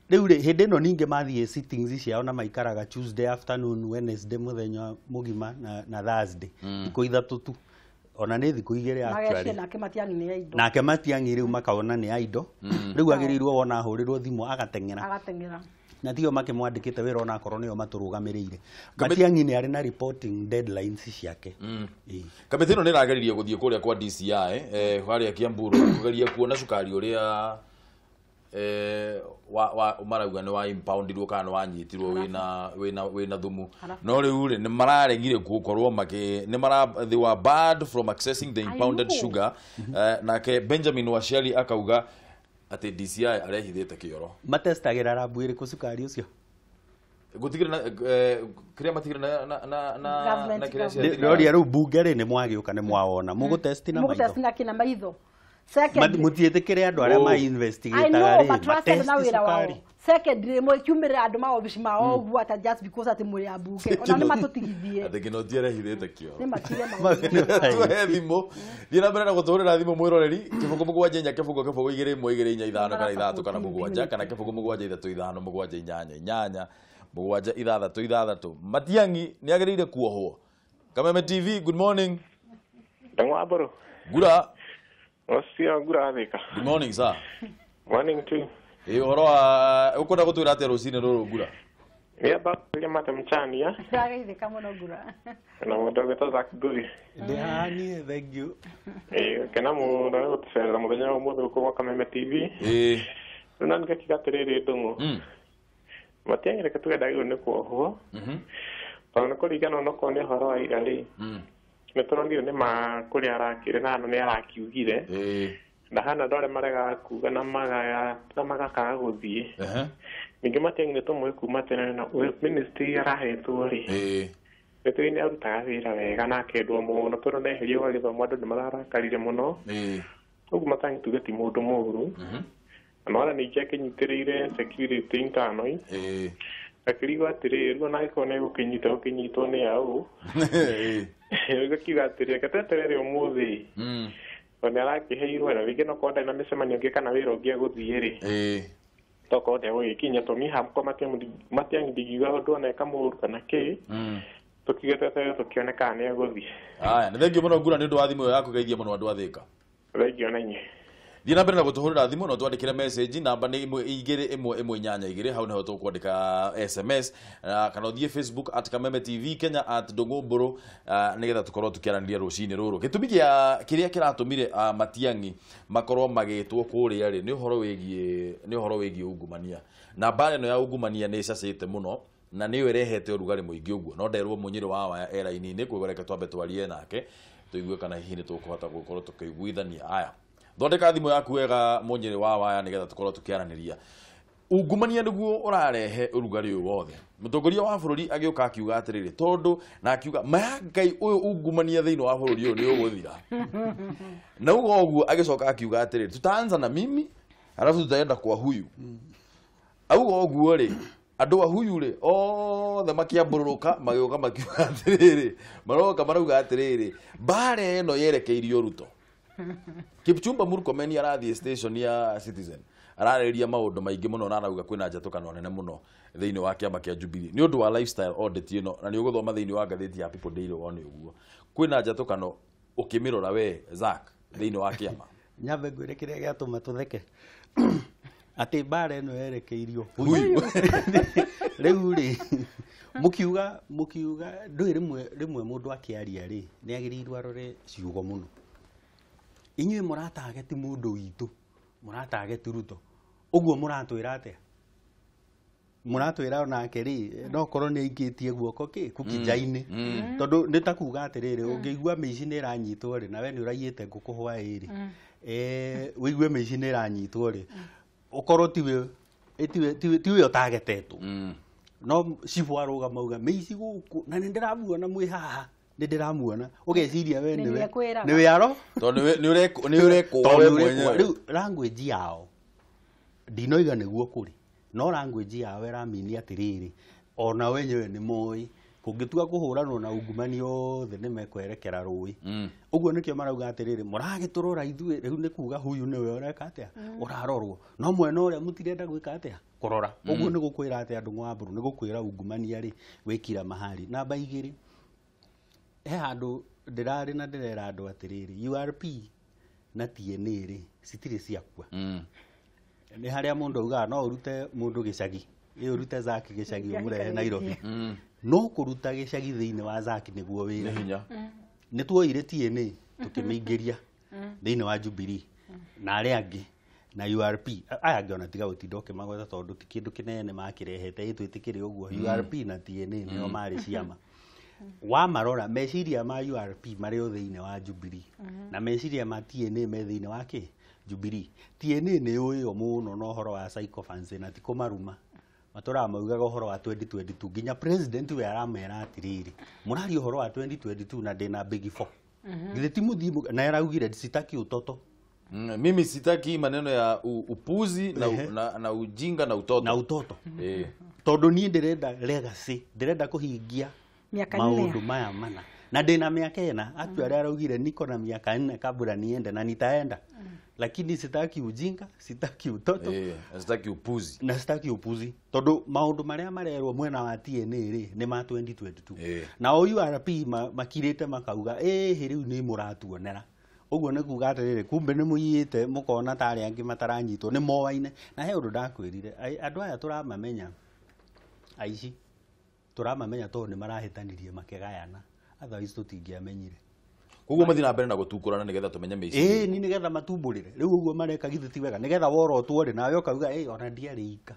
Rĩu rĩ, hĩndĩ ĩno ningĩ mathiĩ sittings ciao na maikaraga Tuesday afternoon, Wednesday mũthenya mũgima na Thursday. Thikũ ithatũ tu. Ona nĩ thikũ igĩrĩ actually. Nake Matiang'i nĩ idle. Nake Matiang'i rĩu makaona nĩ idle. Rĩu agĩrĩirwo wona ahũrĩrwo thimũ agateng'era. Agateng'era. Na tio makĩmwandĩkĩte wĩra ona akorwo nĩo matũrũgamĩrĩire. Matiang'i nĩ arĩ na reporting deadlines ciake. Kamĩtĩ ĩno nĩ ĩrageririe gũthiĩ kũrĩa kwa DCI harĩa Kiambu kũgeria kuona cukari ũrĩa wa marauga nĩ wa impoundirwo kana nĩ wanyitirwo wĩna thumu. No rĩu rĩ, nĩ mararegire gũkorwo makĩ nĩ mara they were barred from accessing the impounded sugar. Nake Benjamin Washiali akauga atĩ DCI arehithĩte kĩoro. Matestagĩra rabu ĩrĩkũ cukari ũcio? Gũtigĩrĩ na kĩrĩa matigĩrĩ na kĩrĩa cia Ndoria rĩu bunge rĩ, nĩ mwagĩũka nĩ mwawona. Mũgũtesti na maitho. Mũgũtesti na kĩna maitho. Second, mũtiĩtĩkĩre andũ arĩa ma investigate-aga rĩ, matesti na wĩra wao. Secondly, mũkiumĩrĩra andũ ma obici mao ũguo ata just because atĩ mũrĩ ambunge. Ona nĩ matũtigithie. Atĩ Kĩnoti arehithĩte kĩoro. Nĩ matige maũndũ. Tuhe thimũ. Thiĩ na mbere na gũtũhũrĩra thimũ mwĩroreri 0 7 4 0 0 2 1 2 4 5 kana 6 kana 7 kana 0 7 3 5 7 8 8 7 6 6. Matiang'i nĩ agĩrĩire kuohwo. Kameme TV, good morning. Ndangwa aboro. Gura. Osia gura thika. Good morning sir. Morning too. Ũhoro wa ũkwenda gũtwĩra atĩa rũcinĩ rũrũ Ngura? Nĩ amba Madam Chani ya. Ndĩrageithĩka mũno Ngura. Na mũndũ ũgwĩtwo Zack Ngũthi. Ndĩ haha niĩ, thank you. Kena mũno nĩ gũtũcerera mũthenya wa ũmũthĩ gũkũ gwa Kameme TV. Rĩu na ngakiuga atĩrĩrĩ Ndũng'ũ. Matiang'i reke tuge ndagĩrĩirwo nĩ kuohwo. Tondũ nĩ kũringana onokorwo nĩ ũhoro wa ira rĩ, nĩ tũronire nĩ ma kũrĩa arakĩrĩ na hana nĩ arakiugire. Na hana andũ arĩa maregaga kuga na magakaga gũthiĩ. Ningĩ Matiang'i nĩ tũmũĩ kuma tene na ministry arahetwo rĩ, nĩ tũĩ nĩ arutaga wĩra wega na akendwo mũno tondũ nĩ eherio gwa gĩthomo andũ nĩ mararakarire mũno. Ũguo Matiang'i tuge ti mũndũ mũũru. Na ona ningĩ akĩnyitĩrĩire security internal. Akĩrigwo atĩrĩrĩ, rĩu ona angĩkorwo nĩ egũkĩnyita gũkĩnyitwo nĩ aũ. Rĩu akiuga atĩrĩrĩ, reke tweterere ũmũthĩ. Tondũ nĩ arakĩheirwo na rĩngĩ no korwo ndarĩ na mĩcemanio ĩngĩ kana wĩra ũngĩ egũthiĩ rĩ, tokorwo ndegũgĩkinya. Tondũ niĩ hakwa Matiang'i ndingiuga ũndũ ona eka mũũru kana kĩ. Tũkiuge tweterere tũkĩone kana nĩ egũthiĩ. Aya, nĩ thengiũ mũno Ngura nĩ ũndũ wa thimũ ĩyo yaku, geithia mũno andũ a Thĩka. Thengiũ na inyuĩ. Thiĩ na mbere na gũtũhũrĩra thimũ no twandĩkĩre message, namba nĩ 1 2 1 8 2, hau nĩho tũkwandĩka SMS, kana ũthiĩ Facebook at Kameme TV Kenya at Ndũng'ũ Mbũrũ, nĩgetha tũkorwo tũkĩaranĩria rũcinĩ rũrũ. Gĩtũmi kĩa kĩrĩa kĩratũmire Matiang'i makorwo magĩtwo kũrĩa rĩ, nĩ ũhoro wĩgiĩ ungumania. Na mbara ĩno ya ungumania nĩ ĩcacĩte mũno na nĩyo ĩrehete ũrugarĩ mũingĩ ũguo. No nderwo Mũnyĩrĩ wa Waya e raini-inĩ, koguo reke twambe twarie nake tũigue kana hihi nĩ tũkũhota gũkorwo tũkĩiguithania. Aya, thondeka thimũ yaku wega Mũnyĩrĩ wa Waya nĩgetha tũkorwo tũkĩaranĩria. Ungumania nĩguo ũrarehe ũrugarĩ ũyũ wothe. Mũtongoria wa bũrũri agĩũka akiuga atĩrĩrĩ, tondũ na akiuga maya Ngai ũyũ ungumania thĩinĩ wa bũrũri ũyũ nĩ ũgũthira. Na ugo ũguo agĩcoka akiuga atĩrĩrĩ, tutaanza na mimi alafu tutaenda kwa huyu. Auga ũguo rĩ, andũ a huyu rĩ othe makĩambũrũrũka magĩũka makiuga atĩrĩrĩ, maroka marauga atĩrĩrĩ, mbara ĩno yerekeirio Ruto. Kipchumba Murkomen arathiĩ station ya Citizen ararĩrĩria maũndũ maingĩ mũno na arauga kwĩna njatũkano nene mũno thĩinĩ wa kĩama kĩa Jubilee nĩ ũndũ wa lifestyle audit ĩno, na nĩ ũgũthoma thĩinĩ wa ngathĩti ya People Daily wone ũguo. Kwĩna njatũkano ũkĩmĩrora we Zack thĩinĩ wa kĩama. Nyambe ngwĩre kĩrĩa gĩatũma tũtheke. Atĩ mbara ĩno yerekeirio huyu. Rĩu rĩ, mũkiuga ndũĩ rĩmwe mũndũ akĩaria rĩ, nĩ agĩrĩirwo arore ciugo mũno. Inyuĩ mũratageti mũndũ witũ, mũratageti Ruto. Ũguo mũratwĩra atĩa? Mũratwĩra onake rĩ no korwo nĩ aingĩtie guoko kĩ kũkinja-inĩ tondũ nĩ ta kuga atĩrĩrĩ ũngĩigua mĩici nĩ ĩranyitwo rĩ na we nĩ ũraiyĩte ngũkũ hwaĩ rĩ wĩigue mĩici nĩ ĩranyitwo rĩ ũkorwo tiwe tiwe ũtagetetwo no cibũ arũgama auga mĩici gũkũ na nĩ ndĩramuona mwĩ haha nĩ ndĩramuona ũgeciria we nĩwe nĩwe aro tondũ nĩ ũrekũa we mwenyewe. Rĩu language yao ndinoiga nĩguo kũrĩ no language yao ĩramini atĩrĩrĩ ona wenyewe nĩ moĩ kũngĩtua kũhũranwo na ungumania othe nĩ mekwerekera rũĩ. Ũguo nĩkĩo marauga atĩrĩrĩ mũragĩtũrora ithuĩ rĩu nĩ kuga huyu nĩwe ũreka atĩa ũrarorwo no mwena ũrĩa mũtirenda gwĩka atĩa kũrora. Ũguo nĩ gũkwĩra atĩa Ndung'u wa Mburu nĩ gũkwĩra ungumania rĩ wĩkira mahali. Namba igĩrĩ he handũ ndĩrarĩ na ndĩrera andũ atĩrĩrĩ URP na TNA rĩ citirĩ ciakua. Nĩ harĩa mũndũ augaga no ũrute mũndũ gĩcagi ĩ ũrute Zaki gĩcagi ũmũrehe Nairobi no kũruta gĩcagi thĩinĩ wa Zaki nĩguo wĩra. Nĩ tuoire TNA tũkĩmĩingĩria thĩinĩ wa Jubilee na arĩa angĩ na URP aya angĩ ona tiga gũtinda ũkĩmagweta tondũ ti kĩndũ kĩnene makĩrehete ĩ twĩtĩkĩre ũguo. URP na TNA nĩo marĩ ciama. Wamarora meciria ma URP marĩ o thĩinĩ wa Jubilee na meciria ma TNA me thĩinĩ wa kĩ Jubilee. TNA nĩ yũĩo mũno na ũhoro wa sycophancy na ti kũmaruma matũraga maugaga ũhoro wa 2022 nginya president we aramera atĩrĩrĩ mũraria ũhoro wa 2022 na ndĩna big four githĩ ti mũthiĩ na araugire sitaki utoto. Mimi sitaki maneno ya upuzi na ujinga na utoto na utoto tondũ niĩ ndĩrenda legacy ndĩrenda kũhingia maũndũ maya mana na ndĩna miaka ĩna actually araugire niko na miaka 4 kabla niende na nitaenda lakini sitaki ujinga sitaki utoto sitaki upuzi na sitaki upuzi tondu maundu maria marerwo mwena wa TNA ri ni ma 2022 na URP makirite makauga riu ni muratuonera uguo ni kuga atiriri kumbe ni muiyite mukona ta aria angi mataranyitwo ni moaine na he undu ndakwirire andu aya turamamenya aici turamamenya tondu ni marahitanirie makegayana otherwise tutingĩamenyire. Koguo mathi na mbere na gũtukũrana nĩgetha tũmenye mĩici. Ni nĩgetha matumburire. Rĩu ũguo mareka githĩ ti wega nĩgetha worotwo rĩ nawe ũkauga ona ndiarĩ ika.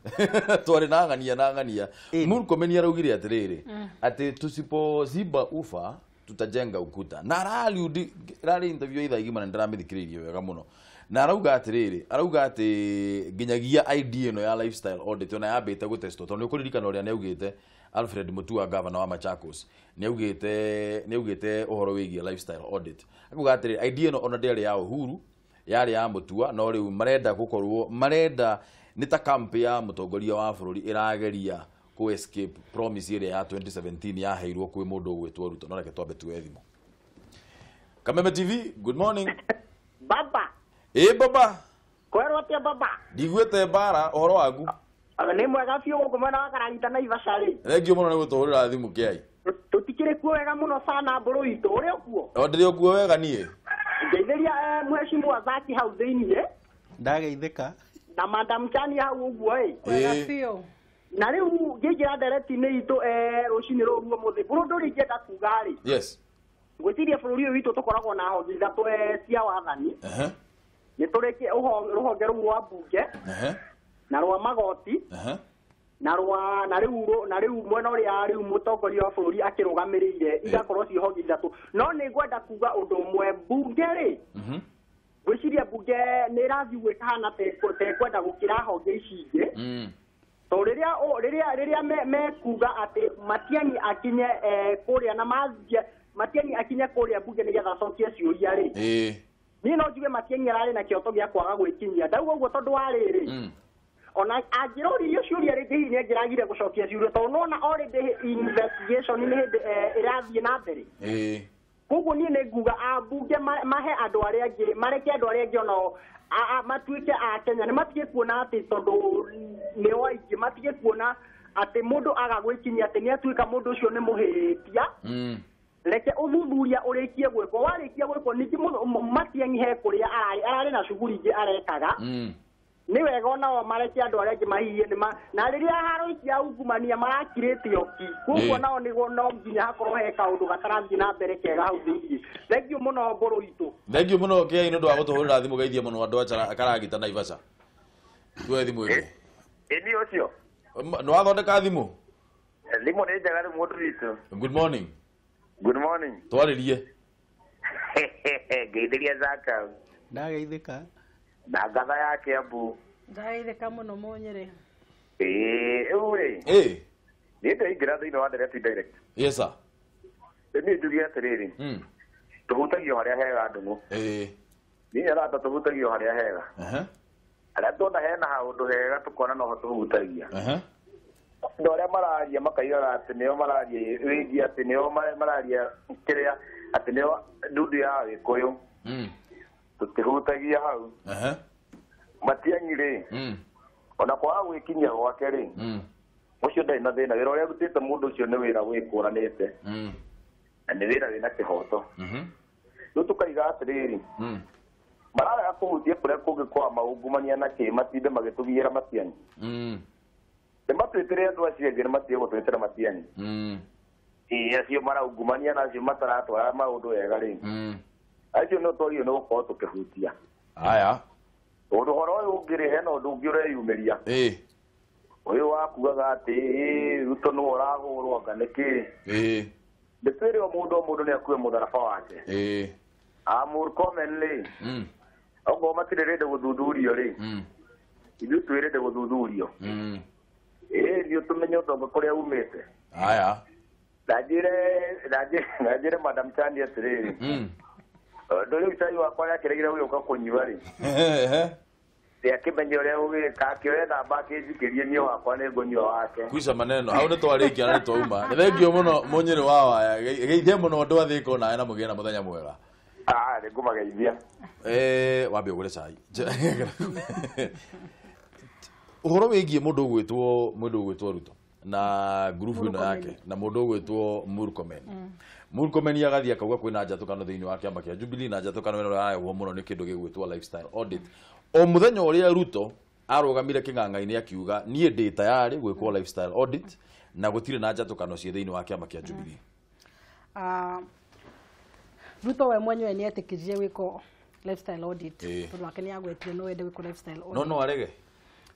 Twarĩ na ng'ania na ng'ania. Murkomen araugire atĩrĩrĩ atĩ tusipoziba ufa tutajenga ukuta. Na araliudi rarĩ interview ithaa igima na ndĩramĩthikĩrĩirie wega mũno. Na arauga atĩrĩrĩ arauga atĩ nginyagia ID ĩno ya lifestyle audit ona yambĩte gũtestwo tondũ nĩ ũkũririkana ũrĩa nĩaugĩte Alfred Mutua governor wa Machakos nĩaugĩte ũhoro wĩgiĩ lifestyle audit akuga atĩrĩrĩ idea ĩno ona ndĩarĩ ya Uhuru yarĩ ya Mutua no rĩu marenda gũkorwo marenda nĩ ta camp ya mũtongoria wa bũrũri ĩrageria kũ escape promise ĩrĩa ya 2017 yaheirwo kwĩ mũndũ ũgwĩtwo Ruto. No reke twambe tuoe thimũ. Kameme TV, good morning. Baba. Baba. Kwerwo atia baba? Ndiguĩte mbara ũhoro waku. Nĩ mwega biũ gũkũ mwena wa Karagita na Naivasha rĩ. Thengio mũno nĩ gũtũhũrĩra thimũ kĩai. Tũtikĩrĩ kuo wega mũno sana mbũrũ itũ ũrĩ okuo? O ndĩrĩ okuo wega niĩ. Ngeithĩria mheshimiwa Zaki hau thĩiniĩ. Ndageithĩka. Na Madam Chani hau ũguo ĩ. Wega biũ. Na rĩu ngĩingĩra ndereti-inĩ itũ rũcinĩ rũrũ ũmũthĩ mbũrũ ndũrĩ ingĩenda kuga rĩ. Yes. Ngwĩciria bũrũri ũyũ witũ tũkoragwo na honge ithatũ cia wathani. Nĩ tũrĩ rũhonge rũu rwa mbunge. Na rwa magoti na rwa na rĩu mwena ũrĩa rĩu mũtongoria wa bũrũri akĩrũgamĩrĩire igakorwo ciĩ honge ithatũ. No nĩ ngwenda kuga ũndũ ũmwe mbunge rĩ ngwĩciria mbunge nĩ ĩrathiĩ gwĩkahana ta ĩkwenda gũkĩra honge ici ingĩ tondũ rĩrĩa mekuga atĩ Matiang'i akinye kũrĩa na Matiang'i akinye kũrĩa mbunge nĩgetha acokie ciũria rĩ niĩ no njuge Matiang'i ararĩ na kĩhoto gĩa kwaga gwĩkinyia. Ndauga ũguo tondũ wa rĩrĩ ona angĩroririo ciũria rĩngĩ hihi nĩangĩragire gũcokia ciũria tondũ nĩwona already investigation nĩ hĩndĩ ĩrathiĩ na mbere. Koguo niĩ nĩ nguga ambunge mahe andũ arĩa angĩ mareke andũ arĩa angĩ onao matuĩke a Kenya nĩ matige kuona atĩ tondũ nĩo aingĩ matige kuona atĩ mũndũ aga gwĩkinyia atĩ nĩatuĩka mũndũ ũcio nĩ mũhĩtia. Reke ũthuthuria ũrĩkie gwĩkwo warĩkia gwĩkwo ningĩ Matiang'i he kũrĩa ararĩ na shughuli ingĩ arekaga. Nĩ wega onao mareke andũ arĩa angĩ mahihiĩ nĩ na rĩrĩa haro ici ya ungumania marakirĩte oki koguo nao nĩguo no nginya hakorwo he kaũndũ gatarathiĩ na mbere kega hau thĩiniĩ. Thengio mũno mbũrũ itũ. Thengio mũno kĩai nĩ ũndũ wa gũtũhũrĩra thimũ geithie mũno andũ a Karagita Naivasha. Tuoe thimũ ĩngĩ. Ĩ niĩ ũcio. Nĩ wathondeka thimũ? Thimũ nĩ njega rĩu mũndũ witũ. Good morning. Good morning. Twarĩrie. Ngeithĩria Zaka. Ndageithĩka. Na ngatha ya Kiambu. Ndageithĩka mũno Mũnyĩrĩ. Ĩĩ, rĩu rĩ. Ĩĩ. Niĩ ndaingĩra thĩinĩ wa ndereti direct. Yes sir. Niĩ njuge atĩrĩrĩ. Tũhutagio harĩa hega Ndung'u. Ĩĩ. Niĩ arata tũhutagio harĩa hega. Harĩa tuona hena haũndũ hega tũkona noho tũhutagia. Andũ arĩa mararia makaigaga atĩ nĩo mararia wĩgiĩ atĩ nĩo mararia kĩrĩa atĩ nĩo ndundu ya Gĩkũyũ. Tũtihutagia hau. Matiang'i rĩ, ona kwaga gwĩkinyia gwake rĩ, ũcio ndarĩ na thĩna. Wĩra ũrĩa arutĩte mũndũ ũcio nĩ wĩra wĩkũranĩte na nĩ wĩra wĩna kĩhoto. Rĩu tũkaiga atĩrĩrĩ, mararega kũhutia kũrĩa kũngĩ kwa maungumania na kĩ matinde magĩtũgiĩra Matiang'i. Nĩ matwĩtĩre andũ acio angĩ nĩ matige gũtwĩtĩra Matiang'i. Ĩĩ, acio maraungumania na acio mataratwara maũndũ wega rĩ, acio no twagĩrĩirwo nĩ gũkorwo tũkĩhutia. Aya. Ũndũ ũhoro ũyũ ũngĩ rĩ, hena ũndũ ũngĩ ũreyumĩria. Ĩĩ. Ũyũ wakugaga atĩ ĩĩ Ruto nĩwe ũrahũrwo anga nĩkĩ. Ĩĩ. Ndĩtwĩre o mũndũ nĩ akue mũtharaba wake. Ĩĩ. Murkomen rĩ, okorwo matirĩ rĩndĩ gũthuthurio rĩ, ithuĩ twĩrĩte gũthuthurio. Ĩĩ, ithuĩ tũmenye ũtonga kũrĩa umĩte. Aya. Na njĩre Madam Chani atĩrĩrĩ, ũndũ rĩu cai wakwa nĩakĩregire gũgĩũka kũnyua rĩ, akĩmenya ũrĩa ũgĩka, akĩoya namba akĩnjikĩrie niĩ wakwa nĩ ngũnyua wake. Kwisha maneno hau nĩ twarĩkia na nĩ twauma. Nĩ thengio mũno Mũnyĩrĩ wa Waya. Geithie mũno andũ a Thĩka onawe na mũgĩe na mũthenya mwega. Nĩ ngũmageithia. Wambe ũgũre cai. Ũhoro wĩgiĩ mũndũ ũgwĩtwo Ruto na ngurubu ĩno yake na mũndũ ũgwĩtwo Murkomen. Murkomen agathiĩ akauga kwĩna njatũkano thĩinĩ wa kĩama kĩa Jubilee na njatũkano ĩno ĩrarehwo mũno nĩ kĩndũ gĩgwĩtwo lifestyle audit. O mũthenya ũrĩa Ruto arũgamire kĩng'ang'a-inĩ akiuga niĩ ndĩ tayari gwĩkwo lifestyle audit na gũtirĩ na njatũkano ciĩ thĩinĩ wa kĩama kĩa Jubilee. Ruto we mwenyewe nĩ etĩkĩrire gwĩkwo lifestyle audit tondũ wake nĩ agwetire no wende gwĩkwo lifestyle audit. No arege.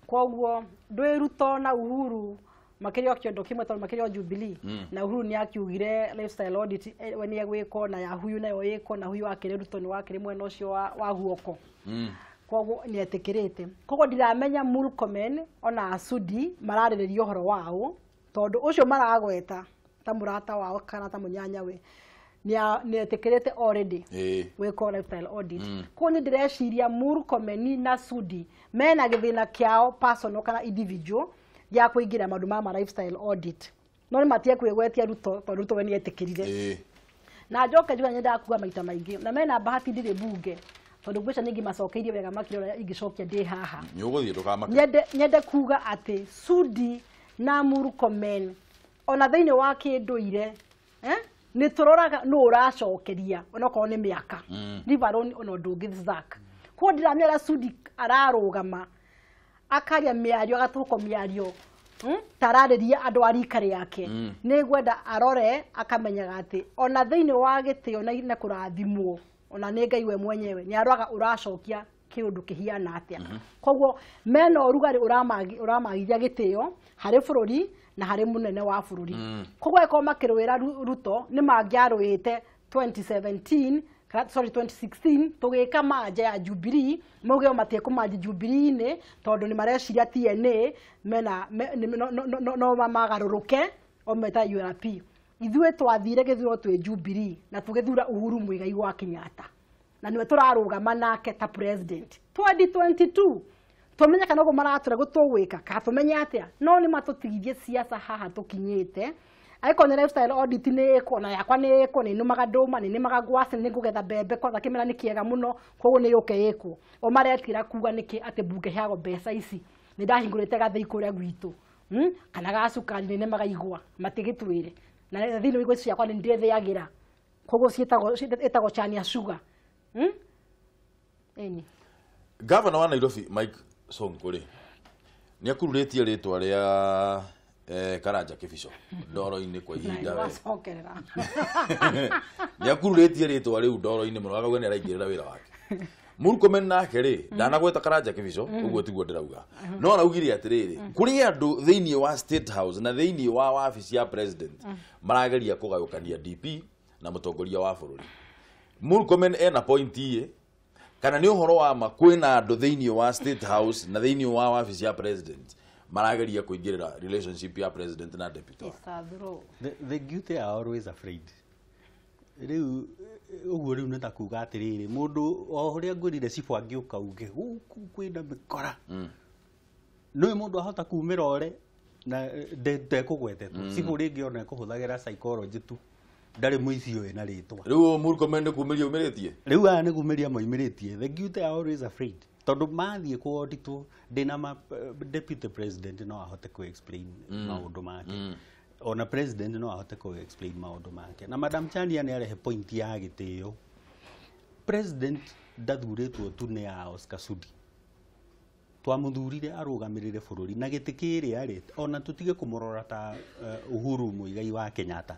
Koguo ndwĩ Ruto na Uhuru makĩria kĩondo kĩmwe tondũ makĩria Jubilee na Uhuru nĩ akiugire lifestyle audit we nĩ egwĩkwo na ya huyu nayo ĩkwo na huyu akĩrĩ Ruto nĩ wakĩrĩ mwena ũcio wa guoko. Koguo nĩ etĩkĩrĩte. Koguo ndiramenya Murkomen ona Sudi mararĩrĩria ũhoro wao tondũ ũcio maragweta ta mũrata wao kana ta mũnyanyawe nĩ etĩkĩrĩte already gwĩkwo lifestyle audit. Koguo nĩ ndĩreciria Murkomen na Sudi mena gĩthĩna kĩao personal kana individual gĩa kũingĩra maũndũ ma lifestyle audit. No nĩ matige kwĩgwetia Ruto tondũ Ruto we nĩ etĩkĩrire. Na njoke njuge nyendaga kuga maita maingĩ na mena bahati ndirĩ bunge tondũ ngwĩciria nĩ ingĩmacokeirie wega makĩria ũrĩa ingĩcokia ndĩ haha. Nĩ ũgũthiĩ ndũkamake. Nyende kuga atĩ Sudi na Murkomen ona thĩinĩ wa kĩndũire nĩ tũroraga nũ ũracokeria onokorwo nĩ mĩaka. Leave alone ona ũndũ ũngĩ Zack. Koguo ndiramenya Sudi ararũgama akaria mĩario agatũkwo mĩario tararĩria andũ a rika rĩake. Nĩ ngwenda arore akamenyaga atĩ ona thĩinĩ wa gĩtĩo na kũrathimwo ona nĩ Ngai we mwenyewe nĩ aroraga ũracokia kĩũndũ kĩhiana atĩa. Koguo mena ũrugarĩ ũramagithia gĩtĩo harĩ bũrũri na harĩ mũnene wa bũrũri. Koguo angĩkorwo makĩrũĩra Ruto nĩ mangĩarũĩte 2017 sorry 2016 tũgĩka manja ya Jubilee mauge o matikũmanjia Jubilee-inĩ tondũ nĩ mareciria TNA mena no magarũrũke o meta URP. Ithuĩ twathire gĩthurano twĩ Jubilee na tũgĩthura Uhuru Muigai wa Kenyatta na nĩwe tũrarũgama nake ta president 2022. Tũmenye kana ũguo maratũra gũtũgwĩka kana tũmenye atĩa, no nĩ matũtigithie siasa haha tũkinyĩte. Angĩkorwo nĩ lifestyle audit nĩ ĩkwo na yakwa nĩ ĩkwo, nĩ nĩmaga ndũma, nĩ nĩmaga ngwacĩ, nĩ ngũgetha mbembe kwanza kĩmera nĩ kĩega mũno, koguo nĩ yũke ĩkwo. O maretira kuga nĩkĩ atĩ mbunge heagwo mbeca ici, nĩ ndahingũrĩte gathĩi kũrĩa gwitũ kana ga cukari nĩ nĩmaga igwa matigĩtwĩre na thĩinĩ wa igwa ici ciakwa nĩ ndĩthĩagĩra, koguo ciĩtagwo chania sugar. Ĩni. Gavana wa Nairobi Mike Sonko rĩ nĩ akururĩtie rĩtwa rĩa Karanja Kĩbico ndoro-inĩ kwa ihinda we. Nĩ akururĩtie rĩtwa rĩu ndoro-inĩ mũno akauga nĩ araingĩrĩra wĩra wake. Murkomen nake rĩ ndanagweta Karanja Kibicho ũguo tiguo ndĩrauga no araugire atĩrĩrĩ kũrĩ andũ thĩinĩ wa State House na thĩinĩ wa wabici ya president marageria kũgayũkania DP na mũtongoria wa bũrũri. Murkomen ena point ĩ kana nĩ ũhoro wa ma kwĩna andũ thĩinĩ wa State House na thĩinĩ wa wabici ya president marageria kũingĩrĩra relationship ya president na deputy. The guilty are always afraid. Rĩu ũguo rĩu nĩ ta kuga atĩrĩrĩ mũndũ o ũrĩa ngwĩrire cibũ angĩũka uge gũkũ kwĩna mĩkora nĩ mũndũ ahota kumĩra ore na ndekũgwetetwo cibũ rĩngĩ ona ekũhũthagĩra psychology tu ndarĩ mũici ũyũ na rĩtwa. Rĩu Murkomen nĩ kumĩria umĩrĩtie rĩu aya nĩ kumĩria maumĩrĩtie. The guilty are always afraid tondũ mathiĩ kũoditwo ndĩna ma deputy president no ahote kũ explain maũndũ make ona president no ahote kũ explain maũndũ make. Na Madam Chania nĩ arehe point ya gĩtĩo. President ndathurĩtwo tu nĩ ya Oscar Sudi, twamũthurire arũgamĩrĩre bũrũri na gĩtĩ kĩrĩa rĩ ona tũtige kũmũrora ta Uhuru Muigai wa Kenyatta.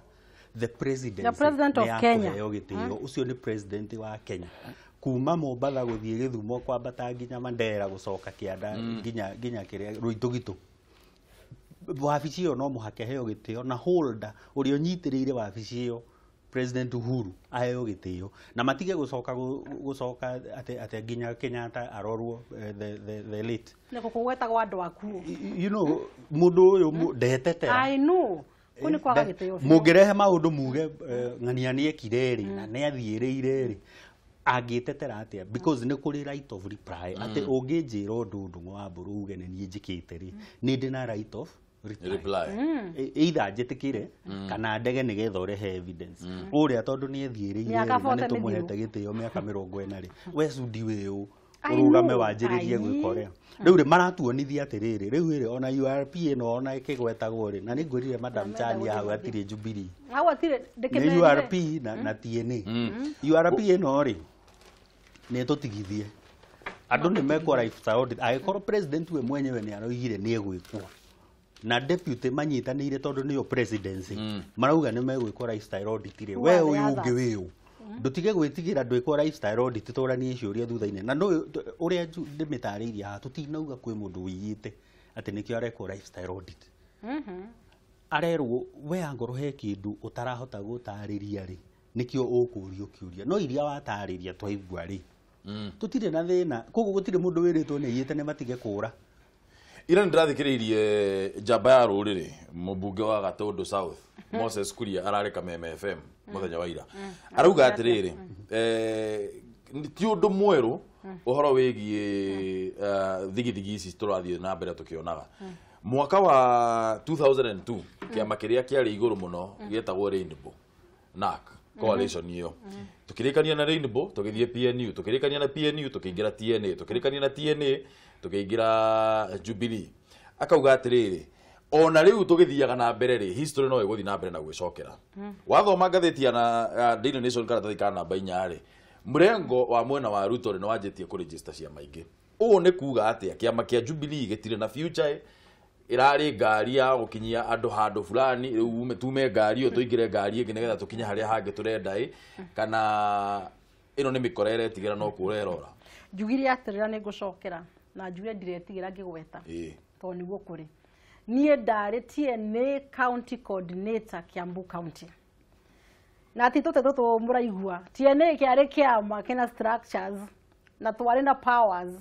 The president of Kenya gĩtĩo ũcio nĩ president wa Kenya kuma Mombatha gũthiĩ Gĩthumo kwambata nginya Mandera gũcoka kĩanda nginya kĩrĩa Rũitũgitũ. Wabici ĩyo no mũhaka ĩheo gĩtĩo na holder ũrĩa ũnyitĩrĩire wabici ĩyo President Uhuru aheo gĩtĩo na matige gũcoka gũcoka atĩ nginya Kenyatta arorwo the late nĩ gũkũgwetagwo andũ akuo. You know mũndũ ũyũ ndetetera. I know kũ nĩ kwaga gĩtĩo. Mũngĩrehe maũndũ muge ng'ania nĩ ekire rĩ na nĩ athiĩrĩire rĩ angĩtetera atĩa because nĩ kũrĩ right of reply atĩ ũngĩnjĩra ũndũ Ndung'u wa Mbũrũ uge nĩ niĩ njĩkĩte rĩ nĩ ndĩ na right of reply either njĩtĩkĩre kana ndege nĩgetha ũrehe evidence ũrĩa tondũ nĩ ethiĩrĩire na nĩ tũmũhete gĩtĩo mĩaka 40 rĩ we Sudi wĩ ũ ũrũgame wanjĩrĩrie gwĩka ũrĩa rĩu rĩ maratuonithia atĩrĩrĩ rĩu rĩ ona URP ĩno ona ĩkĩgwetagwo rĩ na nĩ ngwĩrire Madam Chania hau hatirĩ Jubilee hau hatirĩ nĩ URP na TNA. URP ĩno rĩ nĩ tũtigithie andũ nĩ mekwo lifestyle audit angĩkorwo president we mwenyewe nĩ aroigire nĩ egwĩkwo na deputy manyitanĩire tondũ nĩyo presidency marauga nĩ megwĩkwo lifestyle audit rĩ we ũyũ ũngĩ wĩ ũ ndũtige gwĩtigĩra ndwĩkwo lifestyle audit tũranie ciũria thutha-inĩ na ũrĩa ndĩmĩtarĩirie haha tũtinauga kwĩ mũndũ wĩiyĩte atĩ nĩkĩo arekwo lifestyle audit. Arerwo we angorwo he kĩndũ ũtarahota gũtarĩria rĩ nĩkĩo ũkũrio kĩũria no iria watarĩria twaigua rĩ tũtirĩ na thĩna koguo gũtirĩ mũndũ wĩrĩtwo nĩ aiyĩte nĩ matige kũra. Ira nĩndĩrathikĩrĩirie njamba ya rũrĩrĩ mũmbunge wa Gatũndũ South Moses Kuria ararĩ Kameme FM mũthenya wa ira arauga atĩrĩrĩ ti ũndũ mwerũ ũhoro wĩgiĩ thigithigi ici tũrathiĩ na mbere tũkĩonaga. Mwaka wa 2002 kĩama kĩrĩa kĩarĩ igũrũ mũno gĩetagwo Rainbow NAC coalition ĩyo tukirikania na Rainbow tũgĩthiĩ PNU tukirikania na PNU tũkĩingĩra TNA tukirikania na TNA tũkĩingĩra Jubilee. Akauga atĩrĩrĩ ona rĩu tũgĩthiaga na mbere rĩ history no ĩgũthiĩ na mbere na gwĩcokera. Wathoma ngathĩti ya Daily Nation karatathi ka namba 4 rĩ mũrengo wa mwena wa Ruto rĩ nĩ wanjĩtie kũregister ciama ingĩ. Ũũ nĩ kuga atĩa kĩama kĩa Jubilee gĩtirĩ na future irari ngari ya gukinyia andu handu fulani riu tume ngari iyo tuingire ngari ingi nigetha tukinye haria hangi turenda i kana ino ni mikora iretigira no kura irora. Njugire atirira ni ngucokera na njugire ndiretigira ngigweta to niguo kuri nie ndari TNA county coordinator Kiambu County na ti tute tutu muraigua TNA kiari kiama kina structures na twari na powers.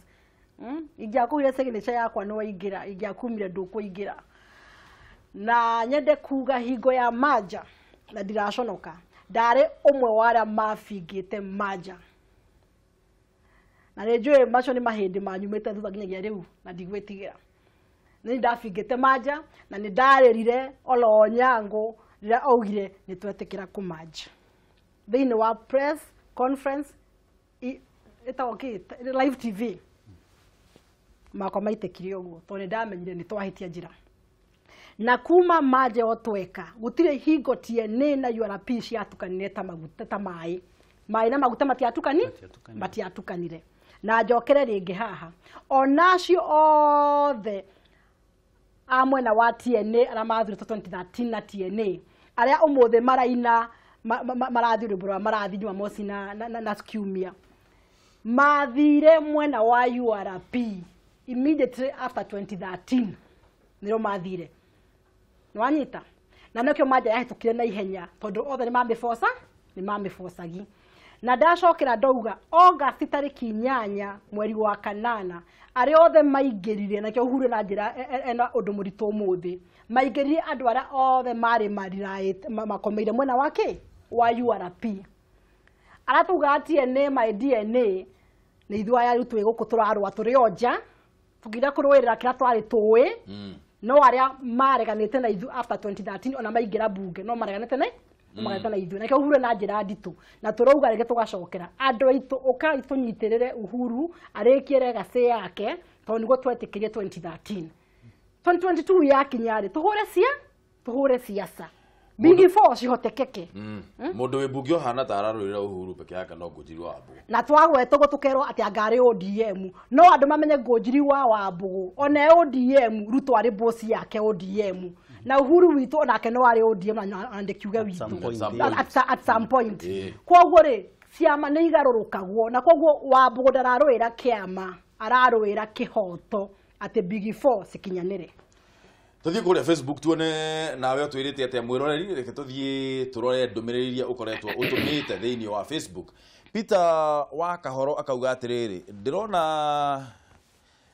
Ingiakuire signature yakwa no waingira ingiakumire ndukuingira na nyende kuga hingo ya maja na ndiraconoka ndari umwe wa aria mabingite maja na nĩ njũĩ macio nĩ mahĩndĩ manyumĩte thutha nginyagia rĩu na ndigwĩtigĩra nĩ ndabingĩte manja na nĩ ndarĩrire Olo Onyango rĩrĩa augire nĩ twetĩkĩra kũmanja thĩinĩ wa press conference ĩtagwo kĩ live TV makwa maitikire uguo tondu ndamenyire ni twahitia njira na kuma maje o tweka gutire hingo TNA na URP ciatukanire ta maguta ta mai mai na maguta matiatukanire na njokere ringi haha onacio othe a mwena wa TNA aria mathurĩtwo 2013 na TNA aria umuthi maraina marathi rwimbo rwa marathi Jumamosi na kiumia Mathire mwena wa URP immediately after 2013 nĩrĩo mathire. Nĩwanyita? Na nĩkĩo manja yahĩtũkire na ihenya tondũ othe nĩ mamĩboca, nĩ mamĩbocagi. Na ndacokera ndauga August tarĩki 8 mweri wa 8 arĩa othe maingĩrire, nakĩo Uhuru na njĩra ena ũndũ mũritũ ũmũthĩ, maingĩrire andũ arĩa othe marĩ mariraĩte makomeire mwena wake wa URP. Arĩa tugaga TNA my DNA nĩ ithuĩ aya rĩu twĩ gũkũ tũrarũa tũrĩ o nja tũkĩenda kũrũĩrĩra kĩrĩa twarĩ tũĩ, no arĩa mareganĩte na ithuĩ after 2013 ona maingĩra bunge no mareganĩte na mareganĩte na ithuĩ. Nakĩo Uhuru na njĩra nditũ, na tũrauga rĩngĩ tũgacokera andũ aitũ ũkai tũnyitĩrĩre Uhuru arĩkie legacy yake tondũ nĩguo twetĩkĩrie 2013. 2022 yakinya rĩ tũhũre siasa Big Four cihotekeke. Mũndũ wĩ mbunge ũhana ta ararũĩrĩra Uhuru peke yake no Ngũnjiri wa Wambũgũ. Na twagwetwo tũkerwo atĩ anga arĩ ODM, no andũ mamenye Ngũnjiri wa Wambũgũ ona ODM Ruto arĩ boss yake ODM, na Uhuru witũ onake no arĩ ODM na andĩkiuge witũ at some point. Koguo rĩ ciama nĩ igarũrũkagwo, na koguo Wambũgũ ndararũĩra kĩama, ararũĩra kĩhoto atĩ Big Four cikinyanĩre. Tuthiĩ kũrĩa Facebook tuone nawe ũtwĩrĩte atĩa mwĩroreri. Reke tũthiĩ tũrore ndũmĩrĩri iria ũkoretwo ũtũmĩte thĩinĩ wa Facebook. Peter wa Kahoro akauga atĩrĩrĩ,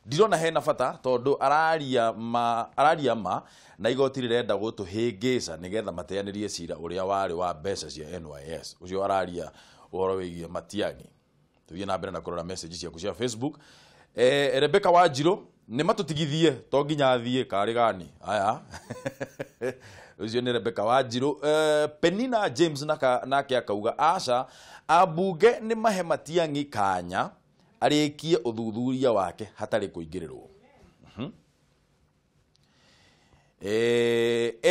ndirona hena bata tondũ araria ma na igoti rĩrenda gũtũhĩngĩca nĩgetha mateanĩrie cira ũrĩa warĩ wa mbeca cia NYS. Ũcio araria ũhoro wĩgiĩ Matiang'i. Tũthiĩ na mbere na kũrora message ciaku cia Facebook. Rebecca Wanjirũ nĩ matũtigithie to nginya athiĩ karĩ gani aya. Ũcio nĩ Rebecca Wanjirũ. Penina James nake akauga aca ambunge nĩ mahe Matiang'i kanya arĩkie ũthuthuria wake hatarĩ kũingĩrĩrwo.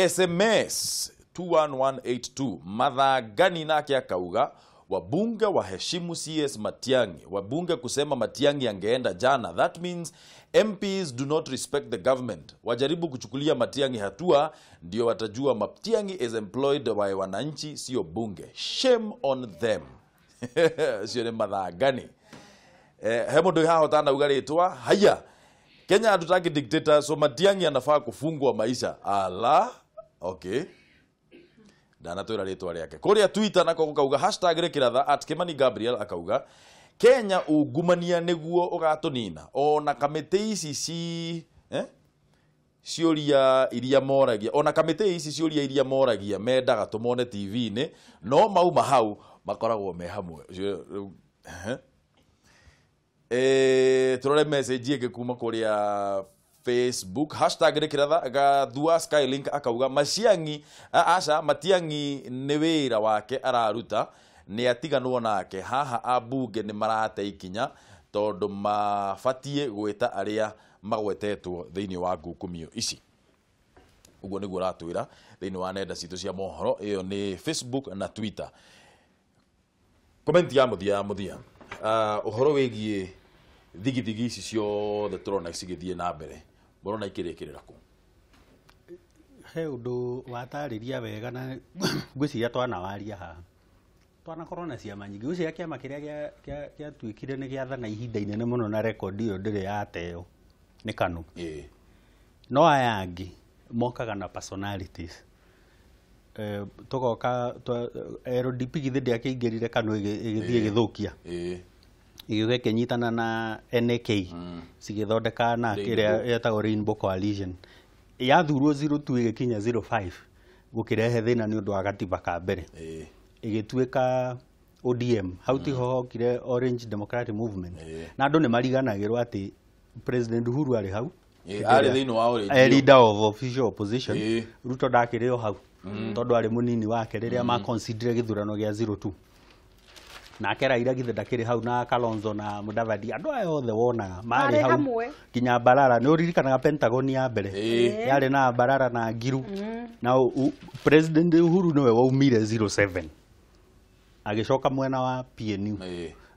SMS 21182 Mathangani nake akauga wabunge waheshimu CS Matiang'i. Wabunge kusema Matiang'i angeenda jana, that means MPs do not respect the government. Wajaribu kuchukulia Matiang'i hatua ndio watajua Matiang'i is employed by wananchi, sio bunge. Shame on them. Sio ni Mathangani. He mundu haha utanauga ritwa. Haya, Kenya hatutaki dictator, so Matiang'i anafaa kufungwa maisha. Ala, okay. Ndanatwĩra rĩtwa rĩake. Kũrĩa Twitter nako gũkauga hashtag rĩkĩratha at Kimani Gabriel akauga Kenya ungumania nĩguo ũgatũnina ona kamĩtĩ ici ciũria iria moragia, ona kamĩtĩ ici ciũria iria moragia mendaga tũmone TV-inĩ, no mauma hau makoragwo me hamwe. Tũrore message ĩngĩ kuma kũrĩa Facebook hashtag rĩkĩratha Gathua Skylink akauga Matiang'i aca Matiang'i nĩ wĩra wake araruta, nĩ atiganwo nake haha ambunge nĩ marate ikinya tondũ mabatiĩ gwĩta arĩa magwetetwo thĩinĩ wa ngukumio ici. Ũguo nĩguo ũratwĩra thĩinĩ wa nenda citũ cia mohoro, ĩyo nĩ Facebook na Twitter. Comment ya mũthia ũhoro wĩgiĩ thigithigi ici ciothe tũrona cigĩthiĩ na mbere, mũrona ikĩrĩkĩrĩra kũ? He ũndũ watarĩria wega na ngwĩciria twanawaria haha twanakorwo na ciama nyingĩ. Ngwĩciria kĩama kĩrĩa gĩatuĩkire nĩ gĩathana ihinda inene mũno na rekondi ĩyo ndĩrĩ yateo nĩ KANU. No aya angĩ mokaga na personalities. Tũgoka LDP githĩ ndĩakĩingĩrire KANU ĩgĩthiĩ ĩgĩthũkia, ĩgĩũka ĩkĩnyitana na NAK cigĩthondeka na kĩrĩa yetagwo Rainbow Coalition. Yathurwo 02 ĩgĩkinya 05 gũkĩrehe thĩna nĩ ũndũ wa gatiba ka mbere, ĩgĩtuĩka ODM. Hau tiho hokire Orange Democratic Movement, na andũ nĩ mariganagĩrwo atĩ President Uhuru arĩ hau, arĩ thĩinĩ wa Orange, leader of official opposition. Ruto ndakĩrĩ o hau tondũ arĩ mũnini wake rĩrĩa maconsiderire gĩthurano gĩa 02. Nake Raila githĩ ndakĩrĩ hau na Kalonzo na Mudavadi, andũ aya othe wonaga marĩ hau nginya Mbarara. Nĩ ũririkanaga Pentagon ya mbere yarĩ na Mbarara na Ngiru, na President Uhuru nĩwe waumire 07 agĩcoka mwena wa PNU.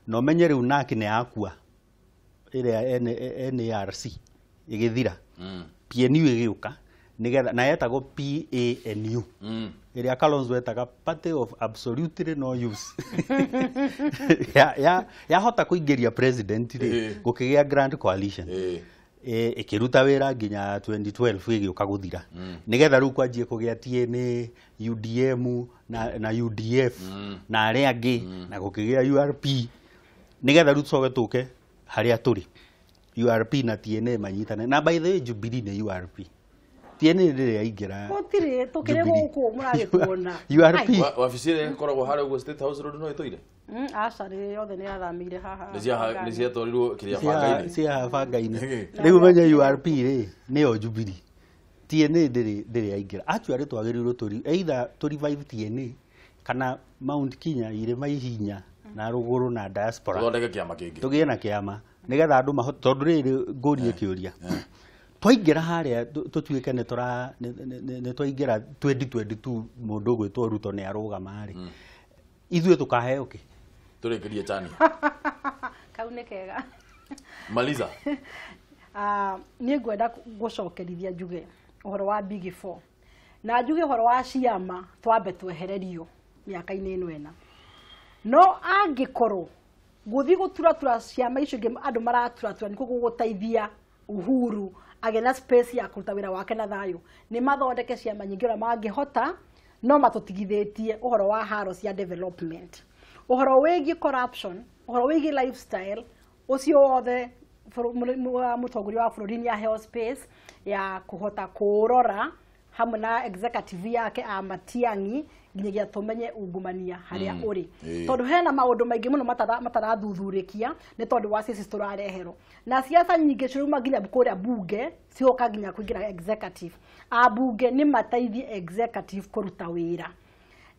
Na ũmenye rĩu nake nĩ yakua ĩrĩa NARC ĩgĩthira, PNU ĩgĩũka nĩgetha na yetagwo PANU ĩrĩa Kalonzo etaga party of absolutely no use yahota kũingĩria president rĩ gũkĩgĩa grand coalition ĩkĩruta wĩra nginya 2012 ĩgĩũka gũthira nĩgetha rĩu kwanjie kũgĩa TNA, UDM na UDF na arĩa angĩ na gũkĩgĩa URP nĩgetha rĩu tũcoke tũke harĩa tũrĩ URP na TNA manyitane na by the way Jubilee nĩ URP TNA ndĩrĩ yaingĩra gũtirĩ tũkĩrĩ gũkũ mũragĩtuona URP wabici ĩrĩa ĩkoragwo harĩa ũguo State House Road no ĩtũire aca rĩ yothe nĩ yathamĩire haha nĩ ciatwarirwo kĩrĩa bangainĩ cia bangainĩ rĩu menye URP rĩ nĩyo Jubilee TNA ndĩrĩ yaingĩra actually twagĩrĩirwo tũri either tũ revive TNA kana Mount Kenya irĩma ihinya na rũgũrũ na diaspora tũthondeke kĩama kĩngĩ tũgĩe na kĩama nĩgetha andũ mahote tondũ rĩrĩ ngũrie kĩũria twaingĩra harĩa tũtuĩke nĩ twaingĩra 2022 mũndũ ũgwĩtwo Ruto nĩ arũgama rĩ ithuĩ tũkaheo kĩ tũrĩkĩrie Chania kau nĩ kega maliza niĩ ngwenda gũcokerithia njuge ũhoro wa Big Four na njuge ũhoro wa ciama twambe twehererio mĩaka-inĩ ĩno ĩna no angĩkorwo gũthiĩ gũturatura ciama icio ingĩ andũ maraturatura nĩkuo gũgũteithia Uhuru agĩe na space ya kũruta wĩra wake na thayũ nĩ mathondeke ciama nyingĩ ũrĩa mangĩhota no matũtigithĩtie ũhoro wa haro cia development ũhoro wĩgiĩ corruption ũhoro wĩgiĩ lifestyle ũcio wothe mũtongoria wa bũrũri nĩ aheo space ya kũhota kũũrora hamwe na executive yake a Matiang'i nginyagia tũmenye ungumania harĩa ũrĩ tondũ hena maũndũ maingĩ mũno matarathuthurĩkia nĩ tondũ wa ciaca tũrareherwo na ciaca nyingĩ cirauma nginya kũrĩa bunge cigoka nginya kũingĩra executive ambunge nĩ mateithie executive kũruta wĩra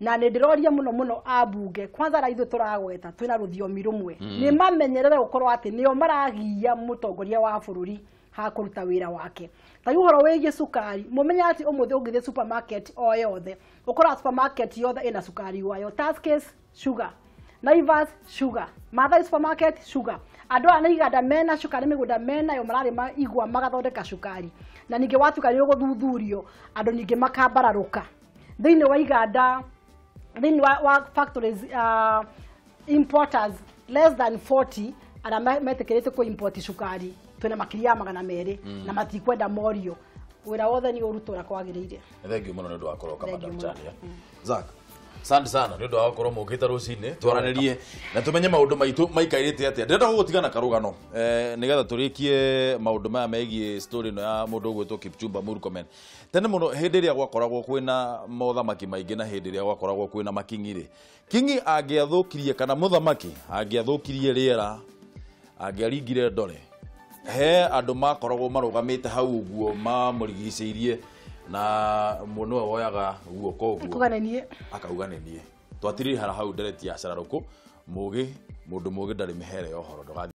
na nĩ ndĩroria mũno mũno ambunge kwanza arĩa ithuĩ tũragweta twĩna rũthiomi rũmwe nĩ mamenyerere gũkorwo atĩ nĩo maragia mũtongoria wa bũrũri ha kũruta wĩra wake ta ũhoro wĩgiĩ cukari mũmenye atĩ ũmũthĩ ũngĩthiĩ supermarket o yothe ũkoraga supermarket yothe ĩna cukari wayo Tuskys sugar Naivas sugar Mathai supermarket sugar andũ aya nĩ iganda mena cukari mĩgũnda menayo mararĩma igwa magathondeka cukari na ningĩ watuĩka nĩ ũgũthuthurio andũ ningĩ makambararũka thĩinĩ wa iganda thĩinĩ wa factories importers less than 40 arĩa metĩkĩrĩte kũ import cukari twĩna makiri ya 200 na matikwenda morio wĩra wothe nĩ ũrutwo ũrĩa kwagĩrĩire. Thank you mũno nĩ ũndũ wa kũroka Madam Chania. Zack, asante sana nĩ ũndũ wa gũkorwo mũkĩte rũcinĩ twaranĩrie na tũmenye maũndũ maitũ maikairĩte atĩa. Ndĩrenda gũgũtigana karũgano nĩgetha tũrĩkie maũndũ maya megiĩ story ĩno ya mũndũ ũgwĩtwo Kipchumba Murkomen. Tene mũno hĩndĩ ĩrĩa gwakoragwo kwĩna mothamaki maingĩ na hĩndĩ ĩrĩa gwakoragwo kwĩna makingi rĩ, kingi angĩathũkirie kana mũthamaki angĩathũkirie rĩera angĩaringire ndore he andũ makoragwo marũgamĩte hau ũguo mamũrigicĩirie na mũndũ we woyaga guoko ũguo akauga nĩ niĩ. Twatirĩhara hau ndereti ya cararũkũ mũgĩ mũndũ mũgĩ ndarĩ mĩhere ya ũhoro.